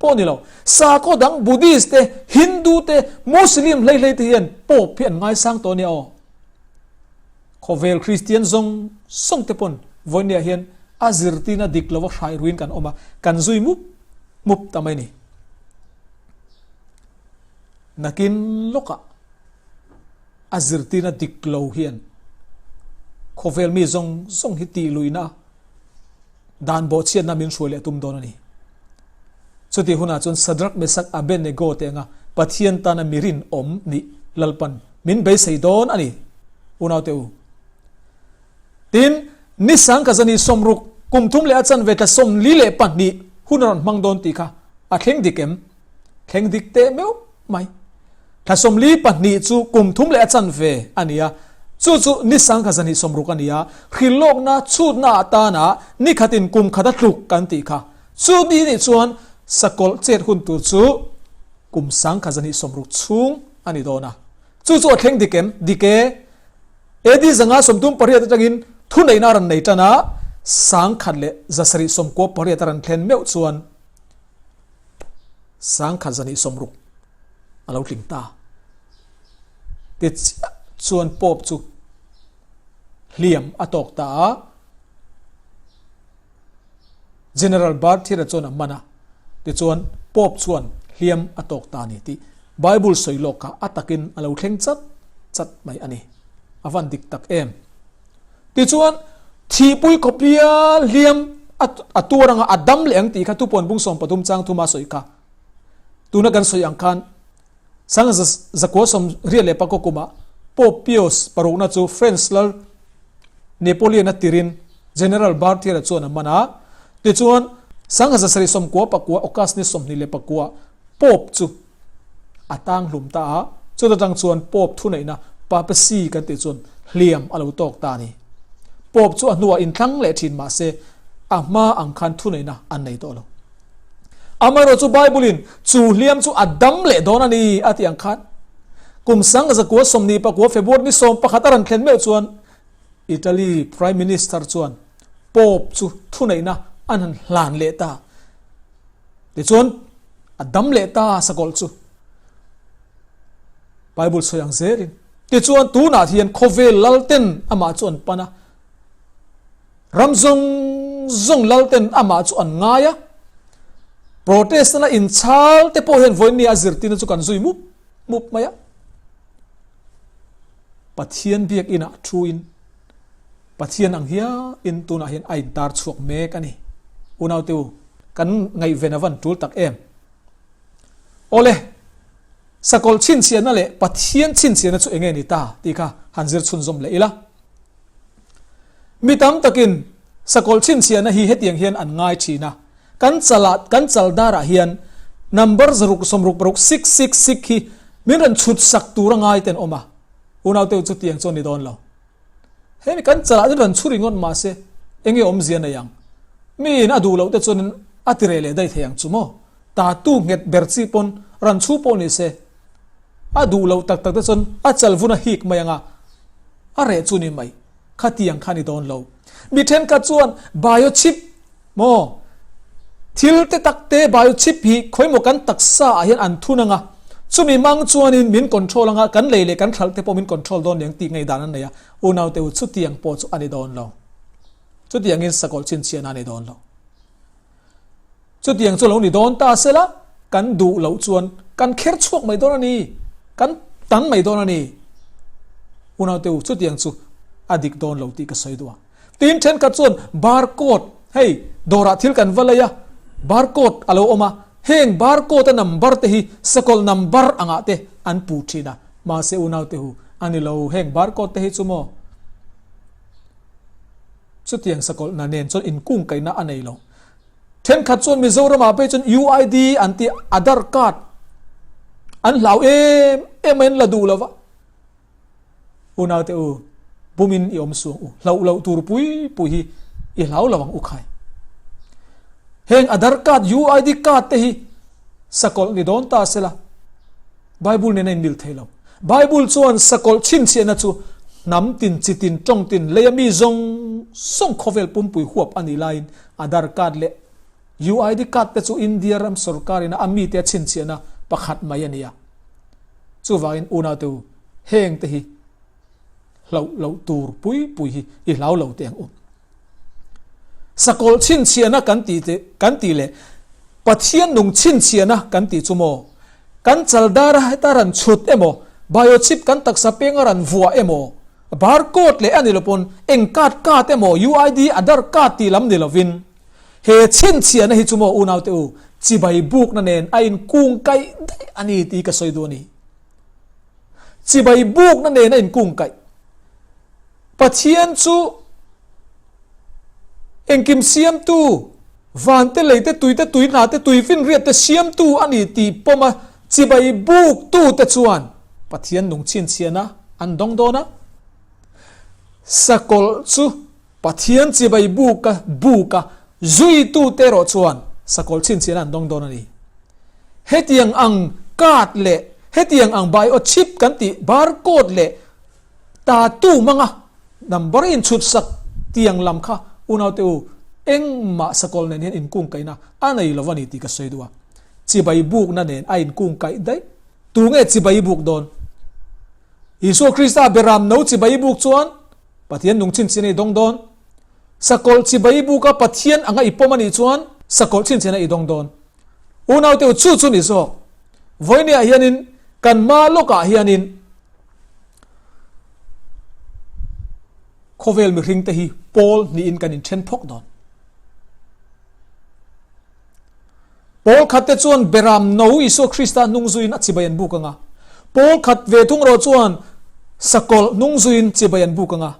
pawh ni lo, sakhaw dang Buddhist te, Hindu te, Muslim hlei hlei te hian Pope hi an ngaisang tawh a nia aw. Khawvel Kristian zawng zawng te pawn vawinia hian a zirtirna dik lova hrai ruin kan awm a, kan zui mup mup ta mai a ni. Nakin lawkah a zirtirna dik lo hian khawvel mi zawng zawng hi tih luihna dan bawhchhiatna min hruai leh tum dawn a ni. Chutih hunah chuan Sadrak, Mesak, Abednego te anga Pathian tana mi rinawm nih Lalpan min beisei dawn a ni, unaute u. Tin, ni sangka zani 60, kum thum leh a chanve tla 42 hun a rawn hmang dawn tih kha a thleng dik em? Thleng dik teh meuh mai. Thla 42 chu kum thum leh a chanve a ni a, chu chu ni sangkhat zahnih 60 a ni a, hrilhlawkna chhutna atana ni khatin kum khat a tluk kan tih kha. Chu ni nih chuan sakawlh chet hun tur chu kum sangkhat zahnih 60 chhung a ni dawn a. Chu chu a thleng dik em? Dik e. AD 538 atangin thuneihna a rawn nei tan a, 1798 a rawn thlen meuh chuan 1760 a lo tling ta. Ti chiah chuan Pope chu hliam a tawk ta a, General Barthier-a chuan a man a, tichuan Pope chuan hliam a tawk ta a ni tih Bible sawi lawk kha a takin a lo thleng chat chat mai a ni. A van dik tak em! Tichuan, thihpui khawpia hliam a tuar anga a dam leh ang tih kha tupawn bung 13 chang thuma sawi kha. Tuna kan sawi ang khan Sanga zakua 84 kuma Pope Pius parukna chu French lal Napoleon a tirin General Berthier-a chuan a man a. Tichuan, Sanga 799 August ni 29 Pope chu a tang hlum ta a, chuta tang chuan Pope thuneihna Papacy kan tih chuan hliam a lo tawk ta a ni. Pope chu a hnuah inthlang leh thin mah se a hma ang khan thuneihna an nei tawh lo. Amaherawh chu Bible-in chu hliam chu a dam leh dawn a ni a tih ang khan kum 1929 February ni 11 a rawn thlen meuh chuan Italy Prime Minister chuan Pope chu thuneihna an han hlan leh ta. Tichuan, a dam leh ta sakawlh chu. Bible sawi ang zelin. Tichuan, tunah hian khawvel lalten amah chu an pan a. Ram zawng zawng lalten amah chu an ngai a. Protestant a inchhal te pawh hian vawiin a zirtirna chu kan zui mup mup mai a. Pathian biakinah thuin Pathian ang hiain tunah hian a intar chhuak mek a ni. Unaute u, kan ngaihven a van tul tak em? Awle, sakawlh chhinchhiahna leh Pathian chhinchhiahna chu enge ni ta tih kha han zir chhunzawm leh ila. Mi tam takin sakawlh chhinchhiahna hi hetiang hian an ngai thin a, kan chalah kan chal darah hian number zaruk 66 666 hi min rawn chhut sak tur a ngai te an awm a, unaute u chutiang chu a ni dawn lo. Hemi kan chalah chuan rawn chhu ringawt mahse enge awmzia nei ang? Miin a duh loh te chuanin a ti reh leh daih thei ang chu maw? Tatu nghet ber chi pawn ran chhu pawh ni se a duh loh tak tak te chuan a chal vun a hik mai ang a, a reh chu ni mai. Khatiang kha ni dawn lo. Mi thenkhat chuan biochip Maw? Thil te tak te biochip hi khawimaw kan taksa ah hian an thun anga, chumi mang chuanin min control anga, kan lei leh kan thlal te pawh min control dawn niang tih ngaihdan an nei a, unaute u chutiang pawh chu a ni dawn lo. Chutiangin sakawlh chhinchhiahna a ni dawn lo. Chutiang chu lo ni dawn ta sela, kan duh loh chuan kan kher chhuak mai dawn a ni, kan tan mai dawn a ni. Unaute u chutiang chu a dik dawn lo tih ka sawi duh a. Tin thenkhat chuan bar code, hei dawrah thil kan va lei a, bar code a lo awm a, heng bar code a number te hi sakawlh number angah te an puh thin a, mahse unau te hu a ni lo, heng bar code te hi chu maw chutiang sakawlh na nen chuan inkungkaihna a nei lo. Thenkhat chuan Mizoramah phei chuan UID an tih Aadhaar card an hlau em em a in la duh lo va. Unaute u, bumin i awm suang u, hlauh loh tur pui pui hi i hlau lo ang u khai. Heng Aadhaar card, UID card te hi sakawlh ni dawn ta sela, Bible nen a inmil thei lo. Bible chuan sakawlh chhinchhiahna chu hnam tin, chi tin, tawng tin, leia mi zawng zawng khawvel pumpui huap a nih laiin Aadhaar card leh UID card te chu India ram sorkarin a mite a chhinchhiahna pakhat mai a ni a. Chuvangin unaute u, heng te hi hlauh loh tur pui pui hi i hlau lo teh ang u. Sakawlh chhinchhiahna kan tih te kan tih leh Pathian nung chhinchhiahna kan tih chu maw? Kan chaldar a heta ran chhut emaw, biochip kan taksa penga ran vuah emaw, barcode leh a ni lo pawn eng card card emaw, UID, Aadhaar card tih lam ni lovin, He chhinchhiahna hi chu maw unaute u, chibai bukna nen a inkungkaih daih a ni tih ka sawi duh a ni. Chibai bukna nen a inkungkaih. Pathian chu engkim siamtu, vante, leite, tuite, tuihnate, tuifinriatte siamtu a ni tih pawma chibai buktute chuan Pathian nung chhinchhiahna an dawng dawn a. Sakawlh chu Pathian chibai buka buka zuitute erawh chuan sakawlh chhinchhiahna an dawng dawn a ni. Hetiang ang card leh hetiang ang biochip kan tih barcode leh tattoo hmanga number inchhut sak tiang lam kha unaute u engmah sakawlh nen hian inkungkaihna a nei lo a ni tih ka sawi duh a. Chibai bukna nen a inkungkaih daih. Tunge chibai buk dawn? Isua Krista beram no chibai buk chuan Pathian nung chhinchhiahna i dawng dawn. Sakawlh chibai buka Pathian anga i pawm a nih chuan sakawlh chhinchhiahna i dawng dawn. Unaute u chu chu ni zawk. Vawinia hianin kan hma lawkah hianin khawvel mihringte hi pawl hnihin kan inthen phawk dawn. Pawl khat te chuan Beram no Isua Krista hnung zuiin a chibai an buk ang a. Pawl khat ve thung erawh chuan sakawlh hnung zuiin chibai an buk ang a.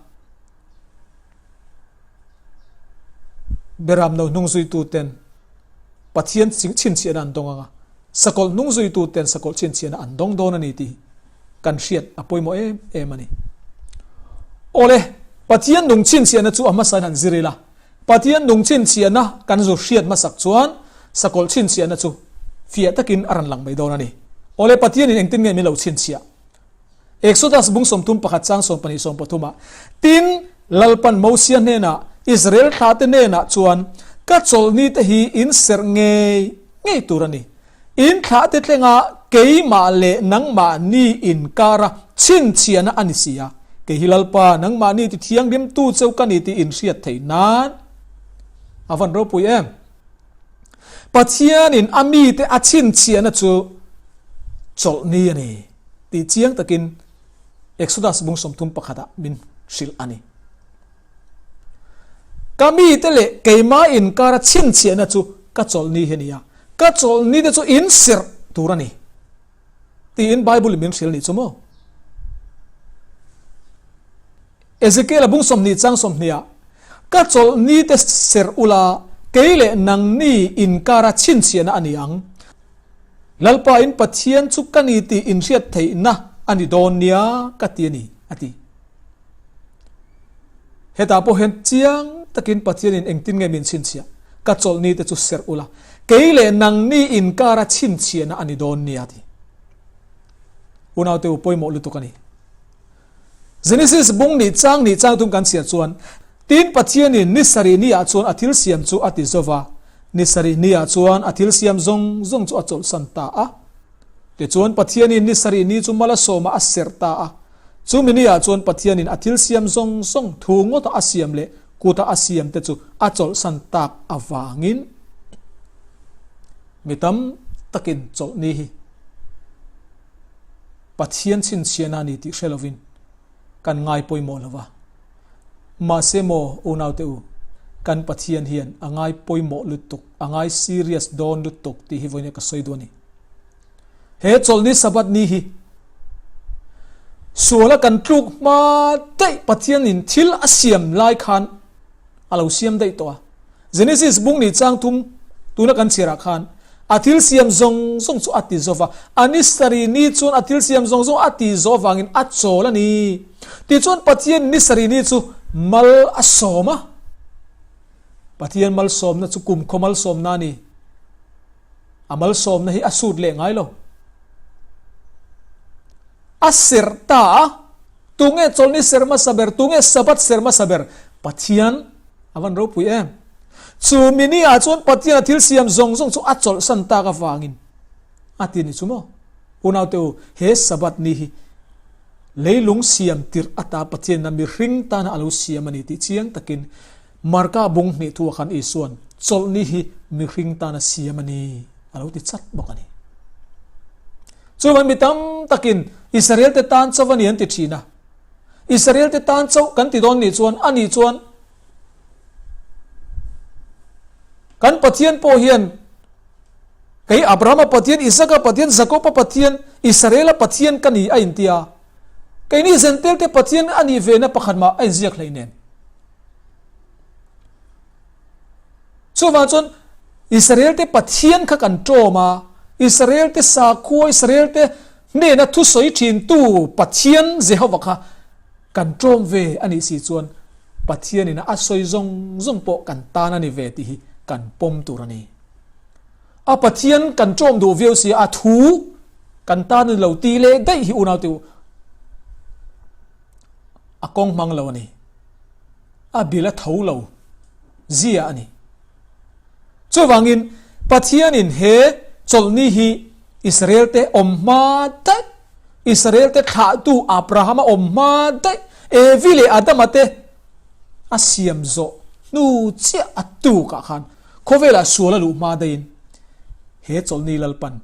Beram no hnung zuitu ten Pathian chhinchhiahna an dawng ang a, sakawlh hnung zuitu ten sakawlh chhinchhiahna an dawng dawn a ni tih kan hriat a pawimawh em em a ni. Awle, Pathian nung chhinchhiahna chu a hmasain han zir ila. Pathian nung chhinchhiahna kan zu hriat hmasak chuan sakawlh chhinchhiahna chu fiah takin a rawn lang mai dawn a ni. Awle Pathianin engtin nge min lo chhinchhiah? Exodus bung 31 chang 12 13 ah, Tin, Lalpan Mosia hnenah, Israel thlate hnenah chuan, Ka chawlhni te hi in serh ngei. ngei tur a ni. In thlahte thlenga keimah leh nangmahni inkara chhinchhiahna a ni si a, kei hi Lalpa nangmahni ti thianghlimtu cheu ka ni tih in hriat theih nan a van ropui em. Pathianin a mite a chhinchhiahna chu chawlhni a ni tih chiang takin Exodus bung 30 pakhatah min hrilh a ni. Ka mite leh keimah inkara chhinchhiahna chu ka chawlhni hi a ni a, ka chawlhni te chu in serh tur a ni tiin Bible in min hrilh nih chu maw? Ezekiel-a bung 20 chang 20 ah, Ka chawlhni te serh ula, kei leh nangni inkara chhinchhiahna a ni ang. Lalpa in Pathian chu ka ni tih inhriat theihna a ni dawn nia ka ti a ni, a ti. Hetah pawh hian chiang takin Pathianin engtin nge min chhinchhiah? Ka chawlhni te chu serh ula, kei leh nangni inkara chhinchhiahna a ni dawn nia ti. Unaute u pawimawh lutuk a ni. Genesis bung nih chang nih chang thum kan chhiar chuan, Tin Pathianin ni sarih ni ah chuan a thil siam chu a ti zo va, ni sarih ni ah chuan a thil siam zawng zawng chu a chawlhsan ta a. Tichuan Pathianin ni sarih ni chu mal a sawmah a serh ta a. Chumi ni ah chuan Pathianin a thil siam zawng zawng thu ngawta a siam leh kuta a siam te chu a chawlhsan tak avangin mi tam takin chawlhni hi Pathian chhinchhiahna a ni tih hre lovin kan ngai pawimawh lo va. Mahse maw unaute u, kan Pathian hian a ngai pawimawh lutuk, a ngai serious dawn lutuk tih hi vawiin ka sawi duh a ni. He chawlhni Sabbath ni hi suala kan tluk hma daih Pathianin thil a siam lai khan a lo siam daih tawh a. Genesis bung ni chang thum tuna kan chhiarah khan a thil siam zawng zawng chu a ti zo va, a ni sarih ni chuan a thil siam zawng zawng a ti zo avangin a chawl a ni. Tichuan Pathian ni sarih ni chu mal a sawm a. Pathian malsawmna chu kumkhaw malsawmna a ni. A malsawmna hi a sut leh ngai lo. A serh ta a, tunge chawlhni serh hmasa ber, tunge Sabbath serh hmasa ber? Pathian a van ropui em. Chu mini ah chuan Pathian a thil siam zawng zawng chu a chawlhsan tak avangin a ti ni chu maw? Unaute u, he Sabbath ni hi leilung siam tirh ata Pathianna mihring tana a lo siam a ni tih chiang takin Marka bung hnih thu ah khan Isua'n chawlhni hi mihring tana siam a ni a lo ti chat bawk a ni. Chuvang mi tam takin Israel te tan chauh a ni an ti thin a. Israel te tan chauh kan ti dawn nih chuan a nih chuan kan Pathian pawh hian kei Abrahama Pathian, Isaka Pathian, Jakoba Pathian, Israela Pathian ka ni a inti a. Keini Zentel te Pathian a nih ve na pakhat mah a inziak hlei nen. Chuvang chuan Israel te Pathian kha kan ṭawm a, Israel te sakhua, Israel te hnena thusawi ṭhintu Pathian Jehova kha kan ṭawm ve a nih si chuan Pathianin a sawi zawng zawng pawh kan tan a ni ve tih hi kan pawm tur a ni. A Pathian kan ṭawm duh viau si a, a thu kan tan a ni lo tih leh daih hi unaute u a kawng hmang lo a ni. a bil a tho lo zia a ni. Chuvangin Pathianin he chawlhni hi Israelte awm hma daih, Israelte thlahtu Abrahama awm hma daih, Evi leh Adama te a siam zawh hnu chiah a tukah khan khawvelah sual a luh hma daihin he chawlhni Lalpan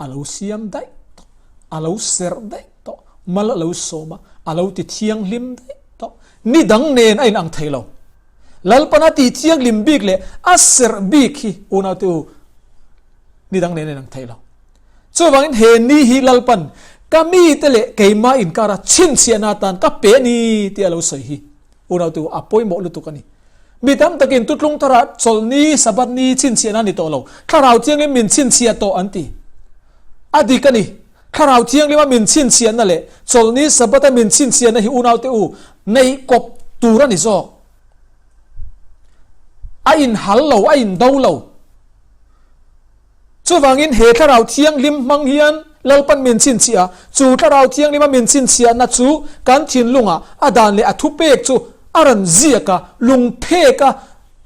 a lo siam daih tawh, a lo serh daih tawh, mal a lo sawm a, a lo ti thianghlim daih tawh. Ni dang nen a inang thei lo. Lalpan a tih thianghlim bik leh a serh bik hi unaute u ni dang nen a inang thei lo. Chuvangin he ni hi Lalpan ka mite leh keimah inkara chhinchhiahna atan ka pe a ni tih a lo sawi hi unaute u a pawimawh lutuk a ni. Mi tam takin tutlung tharah chawlhni, Sabbath ni chhinchhiahna a ni tawh lo. Thlarau thianghlim min chhinchhiah tawh an ti. A dik a ni. Thlarau Thianghlima min chhinchhiahna leh Chawlhni Sabbath-a min chhinchhiahna hi unaute u neih kawp tur a ni zawk. A inhal lo, a indo lo. Chuvangin he Thlarau Thianghlim hmang hian Lalpan min chhinchhiah a, chu Thlarau Thianghlima min chhinchhiahna chu kan thinlungah a dan leh a thupek chu a rawn ziak a, lungphek a.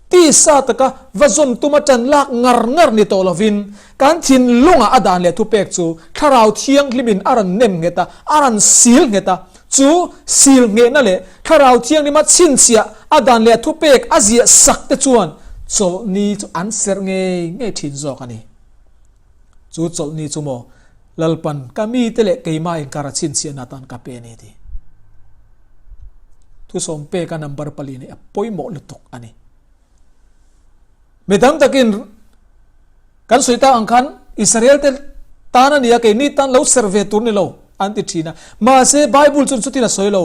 Tisa taka va zawm tuma ṭan lak ngar ngar ni tawh lovin, kan thinlungah a dan leh thupek chu Thlarau Thianghlimin a rawn nem nghet a, a rawn sil nghet a. Chu sil nghehna leh Thlarau Thianghlima chhinchhiah a dan leh thupek a ziah sak te chuan chawlhni chu an serh ngei ngei ṭhin zawk a ni. Chu chawlhni chu maw Lalpan ka mite leh keimah inkar a chhinchhiahna atan ka pe a ni ti. Thusawm peka number pali nih a pawimawh lutuk a ni. Mi tam takin kan sawi tak ang khan Israel te tan a nia keini tan lo serh ve tur ni lo an ti thin a. Mahse Bible chuan chutin a sawi lo.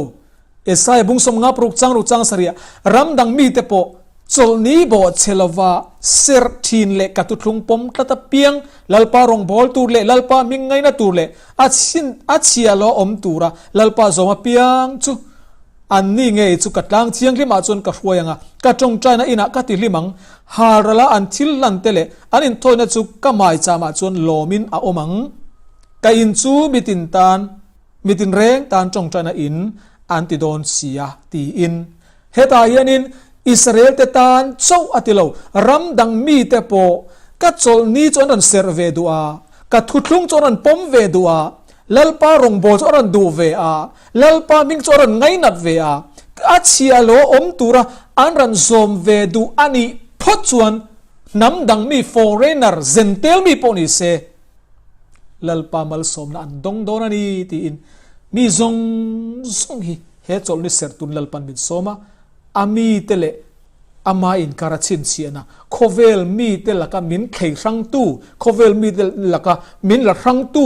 Esai bung sawmnga paruk chang ruk chang sarih ram dang mite pawh chawlhni bawh chhe lova serh thin leh ka tuthlung pawm tlat apiang Lalpa rawngbâwl tur leh Lalpa hming ngaina tur leh a chhin a chhia lo awm tura Lalpa zawm apiang chu anni ngei chu ka tlang thianghlimah chuan ka hruai ang a, ka tawngtaina inah ka ti hlim ang. Halrala an thil hlan te leh an inthawina chu ka maichâmah chuan lawmin a awm ang. Ka in chu mitin tan Mi tinreng tan tawngtaina in an ti dawn si a, tiin. Hetah hianin Israel te tan chauh a ti lo, ram dang mite pawh ka chawlhni chu an rawn serh ve duh a, ka thuthlung chu an rawn pawm ve duh a, Lalpa rawngbâwl chu an rawn duh ve a, Lalpa hming chu an rawn ngainat ve a, a chhia lo awm tura an rawn zawm ve duh a nih phawt chuan hnam dang mi foreigner, zentel mi pawh ni se, Lalpa malsawmna an dawng dawn a ni tiin mi zawng zawng hi he chawlhni serh tun Lalpan min sawm a, a mite leh ama inkar a chhinchhiahna, khawvel mite laka min thlei hrangtu, khawvel mite laka min la hrangtu,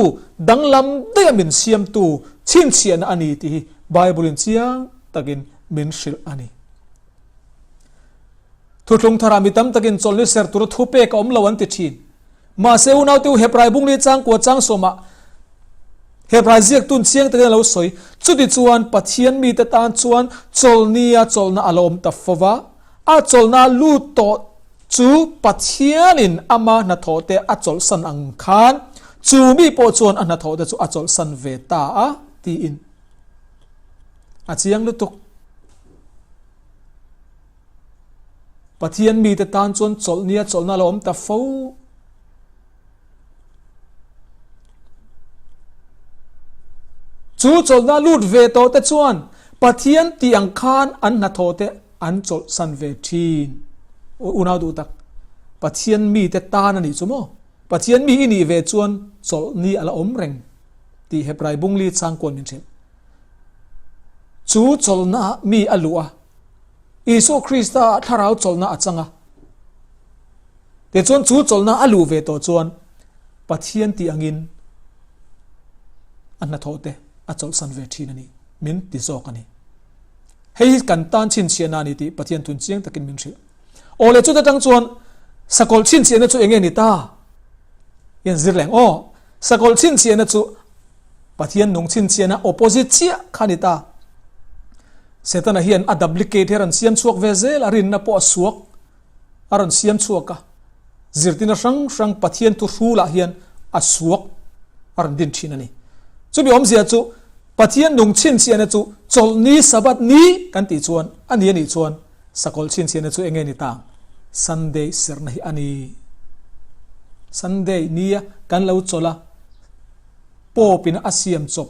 danglam daiha min siamtu chhinchhiahna a ni tih hi Bible-in chiang takin min hrilh a ni. Thuthlung tharah mi tam takin chawlhni serh tura thupek a awm lo an ti thin. Mahse, unaute u Hebrai bungli changkua changsawmah Hebrai ziaktun chiang takin a lo sawi. Chutichuan, Pathian mite tan chuan chawlhnia chawlhna a lo awm ta fo va. A chawlhna lut tawh chu Pathianin ama hnathawhte a chawlhsan ang khan chu mi pawh chuan a hnathawhte chu a chawlhsan ve ta a, tiin a chiang lutuk. Pathian mite tan chuan chawlhnia chawlhna a lo awm ta fo. Chu chawlhna lut ve tawh te chuan Pathian tih ang khan an hnathawh te an chawlhsan ve thin. Unau duh tak, Pathian mite tan a nih chu maw? Pathian mi i nih ve chuan chawlhni a la awm reng tih Hebrai bungli changkuan min hrilh. Chu chawlhna mi a luh a, Isua Krista ah thlarau chawlhna a chang a. Tichuan chu chawlhna a luh ve tawh chuan Pathian tih angin a hnathawh te a chawlhsan ve thin a ni, min ti zawk a ni. Hei hi kan tan chhinchhiahna a ni tih Pathian thun chiang takin min hrilh. Aw le chuta tang chuan sakawlh chhinchhiahna chu enge ni ta? Hian zir leng aw. Sakawlh chhinchhiahna chu Pathian nung chhinchhiahna opposite chiah kha a ni ta. Setana hian a duplicate hi a rawn siam chhuak ve zel a, rinna pawh a suak a rawn siam chhuak a, zirtirna hrang hrang Pathian thu hrulah hian a suak a rawn din thin a ni. Chumi awmzia chu Pathian nung chhinchhiahna chu chawlhni Sabbath ni kan tih chuan a ni a nih chuan sakawlh chhinchhiahna chu enge ni ta ang? Sunday serhna hi a ni. Sunday nia kan lo chawlh a, Pope in a siam chawp,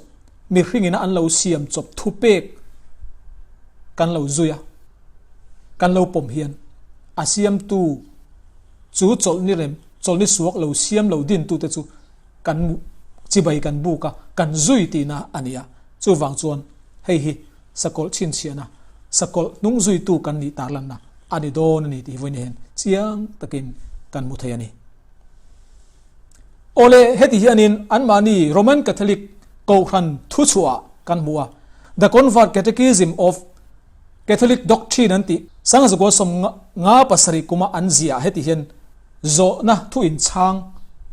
mihring in an lo siam chawp thupek kan lo zui a, kan lo pawm hian a siamtu chu chawlhni rem, chawlhni suak lo siam lo dintute chu kan chibai kan buk a, kan zui tihna a ni a. Chuvang chuan hei hi sakawlh chhinchhiahna, sakawlh hnung zuitu kan nih tarlanna a ni dawn a ni tih hi vawiin hian chiang takin kan hmu thei a ni. Awle, heti hianin anmahni Roman Catholic Kohhran thuchhuah kan hmu a, The Convert Catechism of Catholic Doctrine an tih Sangzakua 57 kuma an ziah heti hian zawhna thu inchhang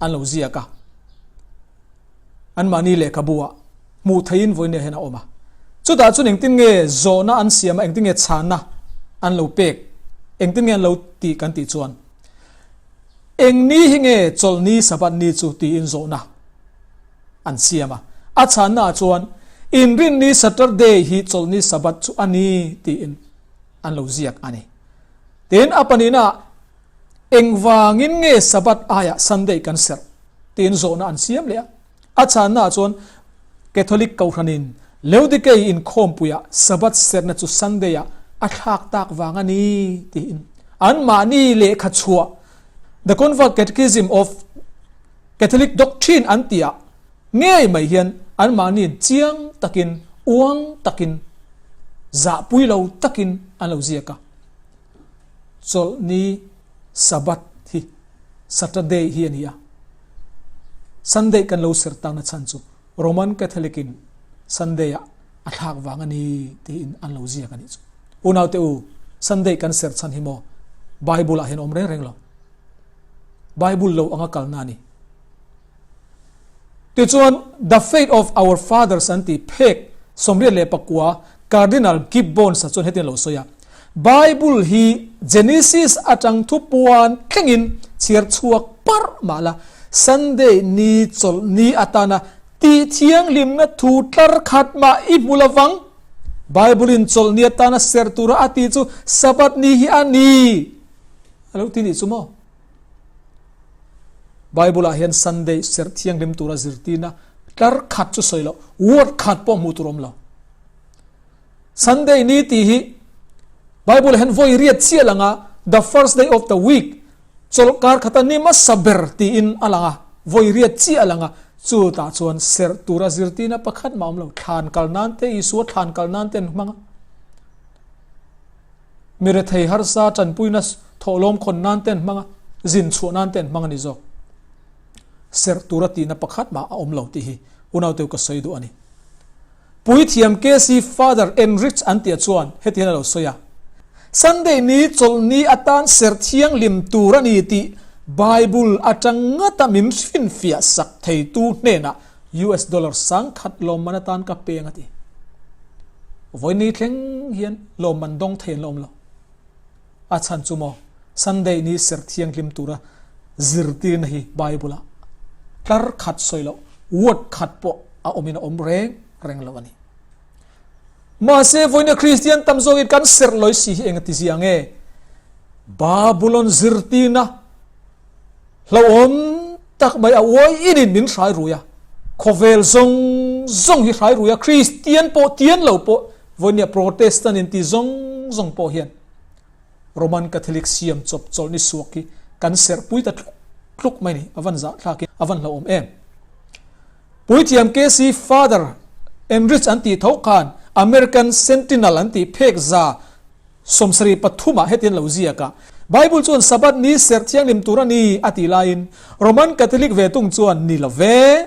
an lo ziak a, anmahni lehkhabu ah hmuh theihin vawiin hian a awm a. Chutah chuan engtin nge zawhna an siam a, engtin nge chhanna an lo pek, engtin nge an lo tih kan tih chuan, Eng ni hi nge chawlhni Sabbath ni chu tiin zawhna an siam a. A chhannaah chuan Inrinni Saturday hi chawlhni Sabbath chu a ni tiin an lo ziak a ni. Tin, a pahnihnaah, Engvangin nge Sabbath aiah Sunday kan serh? tiin zawhna an siam leh a. A chhannaah chuan Catholic Kohhranin Leodikei inkhawmpuiah Sabbath serhna chu Sunday-ah a thlak tak vang a ni tiin anmahni lehkha chhuah The Convent Catechism of Catholic Doctrine an tihah ngei mai hian anmahniin chiang takin, uang takin, zahpui lo takin an lo ziak a. Chawlhni Sabbath hi Saturday hi a ni a, Sunday kan lo serh takna chhan chu Roman Catholic in Sunday ah a thlak vang a ni tiin an lo ziak a nih chu. Unaute u, Sunday kan serh chhan hi maw Bible ah hian awm reng reng lo. Bible lo anga kalna a ni. Tichuan, The Faith of Our Fathers an tih phek 94 Cardinal Gibbons-a chuan hetiang a lo sawi a, Bible hi Genesis atang thupuan thlengin chhiar chhuak parh mah la, Sunday ni chawlh ni atana tih thianghlimna thu tlar khat mah i hmu lovang. Bible-in chawlh ni atana serh tura a tih chu Sabbath ni hi a ni a lo ti nih chu maw? Bible ah hian Sunday serh thianghlim tura zirtirna tlar khat chu sawi loh, word khat pawh hmuh tur awm lo. Sunday ni tih hi Bible ah hian vawi riat chiah a lang a, the first day of the week, chawlhkar khata ni hmasa ber tiin a lang a, vawi riat chiah a lang a, chutah chuan serh tura zirtirna pakhat mah awm lo, thlan kal nan te, Isua thlan kal nan te an hmang a. Mi rethei harsa tanpuina thawhlawm khawn nan te an hmang a, zin chhuah nan te an hmang a ni zawk. Serh tura tihna pakhat mah a awm lo tih hi unauteu ka sawi duh a ni. Puithiam KC Father Enrich an tih chuan heti hian a lo sawi a, Sunday ni chawlhni atan serh thianghlim tur a ni tih Bible atang ngata min hrinfiah sak theitu hnenah US dollar sangkhat lawmman atan ka peng a ti. Vawiin thleng hian lawmman dawng thei an la awm lo. A chhan chu maw Sunday ni serh thianghlim tura zirtirna hi Bible ah tlar khat sawi loh word khat pawh a awmin a awm reng reng lo a ni. Mahse vawiina Kristian tam zawkin kan serh lawi si hi eng a ti zia nge? Babulon zirtirna Hlauhawm tak mai a uai inin min hrai rui a, khawvel zawng zawng hi hrai rui a, Kristian pawh tian lo pawh vawinia Protestant in ti zawng zawng pawh hian Roman Catholic siam chawp chawlh ni suak hi kan serh pui ta tluk tluk mai ni, a van zahthlak in a van hlauhawm em. Puithiam KC Father Enrich an tih tho khan American Sentinel an tih phek za 73 ah hetian lo ziak a, Bible chuan Sabbath ni serh thianghlim tur a ni a tih laiin Roman Catholic ve tung chuan ni lo ve.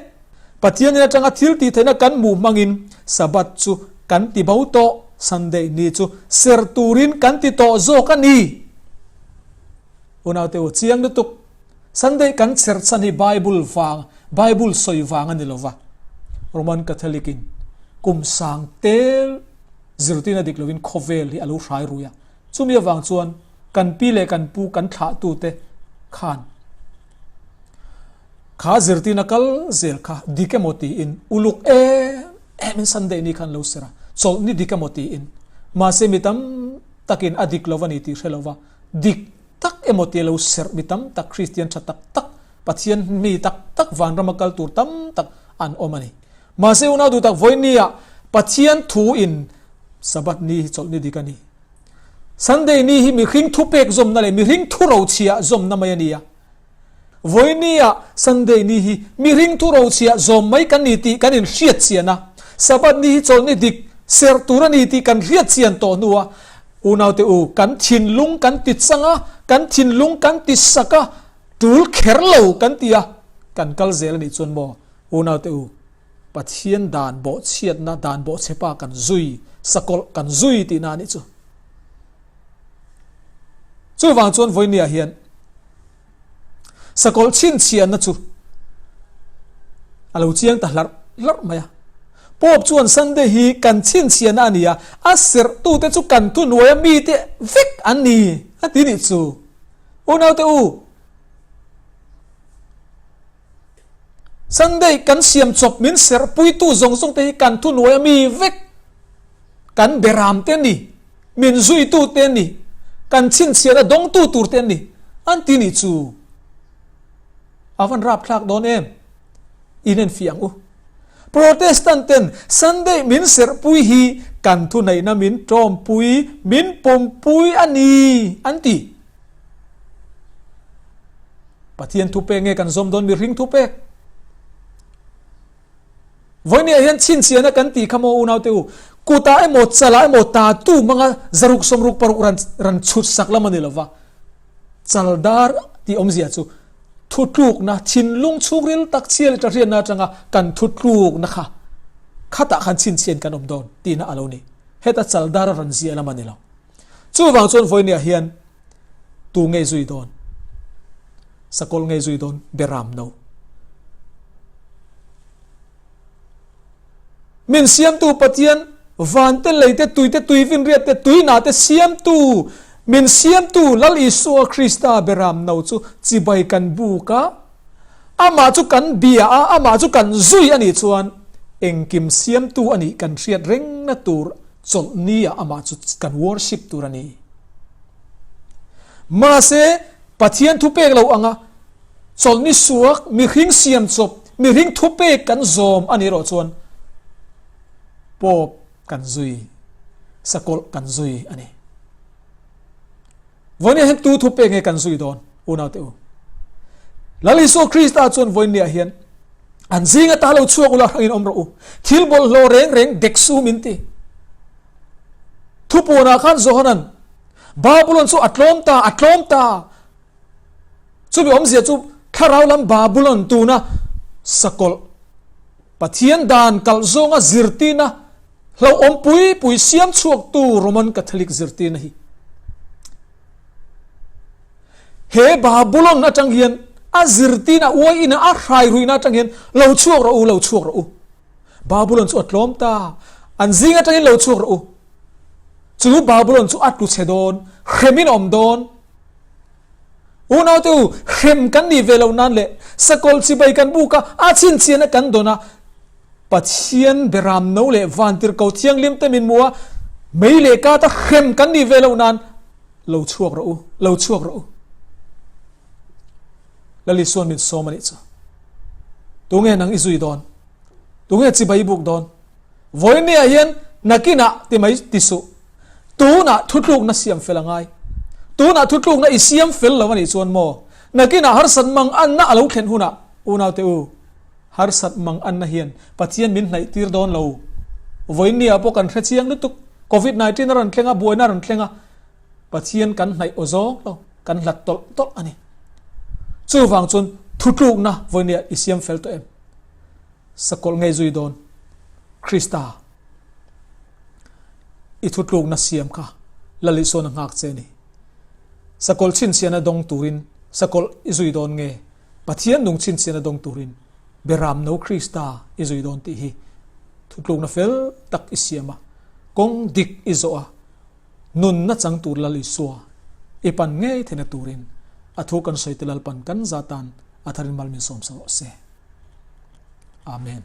Pathianin atanga thil tih theihna kan hmuh hmangin Sabbath chu kan ti bo tawh, Sunday ni chu serh turin kan ti tawh zawk a ni. Unaute u, chiang lutuk, Sunday kan serh chhan hi Bible vang, Bible sawi vang a ni lo va, Roman Catholic in kum sang tel, Zirtirna dik lovin khawvel hi a lo hrai rui a, chumi avang chuan kan pi leh kan pu kan thlahtute khan kha zirtirna kal zel kha dik emaw tiin uluk em em in Sunday ni khan lo ser a, chawlhni dik emaw tiin mahse mi tam takin a dik lo a ni tih hre lova dik tak emaw tia lo serh mi tam tak Kristian tha tak tak Pathian mi tak tak vanrama kal tur tam tak an awm a ni. Mahse unau duh tak vawinia Pathian thu in Sabbath ni hi chawlh ni dik a ni. Sunday ni hi mihring thu pek zawmna leh mihring thu rochhiah zawmna mai a ni a. Vawinia Sunday ni hi mihring thu rochhiah zawm mai kan ni tih kan inhriat chian a. Sabbath ni hi chawlh ni dik serh tur a ni tih kan hriat chian tawh hnua unaute u kan thinlung kan ti chang a, kan thinlung kan ti sak a, tul kher lo kan ti a, kan kal zel a nih chuan maw Unaute u, Pathian dan bawhchhiatna dan bawhchhepa kan zui, sakawlh kan zui tihna a nih chu. Chuvang chuan vawinia hian sakawlh chhinchhiahna chu a lo chiang ta hlarh hlarh mai a. Pope chuan Sunday hi kan chhinchhiahna a ni a, a serhtute chu kan thuhnuaia mite vek an ni a ti nih chu. Unaute u, Sunday kan siam chawp min serh puitu zawng zawng te hi kan thuhnuai a mi vek, kan beram te ni, min zuitu te ni. Kan chhinchhiahna dawngtu tur te an ni, an ti nih chu. A van rapthlak dawn em? In enfiah ang u. Protestant ten Sunday min serhpui hi kan thuneihna min tawmpui, min pawmpui a ni, an ti. Pathian thupek nge kan zawm dawn mihring thupek? Vawinia hian chhinchhiahna kan tih kha maw unaute u, kutah emaw chalah emaw tatu hmanga zaruk sawmruk paruk ran ran chhut sak lam a ni lova. Chaldar tih awmzia chu thutlukna thinlung chhungril tak chhia leh tahriatna atanga kan thutlukna kha khatah khan chhinchhiain kan awm dawn tihna a lo ni. Heta chaldar a rawn ziah lam a ni lo. Chuvang chuan vawinia hian tu ngei zui dawn? Sakawlh ngei zui dawn Beram no. Min siamtu Pathian, van te, lei te, tui te, tuifinriat te, tuina te siamtu, min siamtu Lal Isua Krista Beram no chu chibai kan buk a, amah chu kan bia a, amah chu kan zui a nih chuan engkim siamtu a nih kan hriat rengna tur chawlhni ah amah chu kan worship tur a ni. Mahse, Pathian thupek lo anga chawlhni suak mihring siam chawp, mihring thupek kan zawm a nih erawh chuan Pope kan zui, sakawlh kan zui a ni. Vawinia hian tu thupek nge kan zui dawn unaute u? Lal Isua Krista chuan vawinia hian an zinga ta lo chhuak ula hrangin awm rawh u. Thil bawlhhlawh reng reng dek su min ti. Thupuanah khan Johanan Babulon chu a tlawm ta, a tlawm ta. Chumi awmzia chu thlarau lam Babulon tuna sakawlh Pathian dan kalh zawnga zirtirna hlauhawm pui pui siam chhuaktu Roman Catholic zirtirna hi. He Babulon atang hian a zirtirna uaiin a hrairuihna atang hian lo chhuak rawh u, lo chhuak rawh u. Babulon chu a tlawm ta, an zing atangin lo chhuak rawh u. Chu Babulon chu a tlu chhe dawn, hremin a awm dawn. Unaute u, hrem kan nih ve loh nan leh sakawlh chibai kan buk a, a chhinchhiahna kan dawn a, Pathian beram no leh vantirhko thianghlim te min hmu a, mei leh kata hrem kan nih ve loh nan lo chhuak rawh u, lo chhuak rawh u. Lal Isuan min sawm a nih chu. Tunge nang i zui dawn? Tunge chibai i buk dawn? Vawinia hian nakinah ti mai ti suh. Tunah thutlukna siam fel a ngai. Tunah thutlukna i siam fel lo a nih chuan maw? Nakinah harsat mang anna a lo thlen hunah unaute u, harsat mang anna hian Pathian min hnaih tir dawn lo. Vawinia pawh kan hre chiang lutuk. Covid 19 a rawn thleng a, buaina a rawn thleng a, Pathian kan hnaih aw zawng lo, kan hlat tawlh tawlh a ni. Chuvang chuan thutlukna vawinia i siam fel tawh em? Sakawlh ngei zui dawn Krista i thutlukna siam kha Lal Isuan a nghak che a ni. Sakawlh chhinchhiahna dawng turin sakawlh i zui dawn nge Pathian nung chhinchhiahna dawng turin Beram no Krista i zui dawn tih hi thutlukna fel tak i siam a, kawng dik i zawh a, nunna chang tur Lal Isua i pan ngei theihna turin a thu kan sawi te Lalpan kan za tan a tharin mal min sawm sa rawh se. Amen.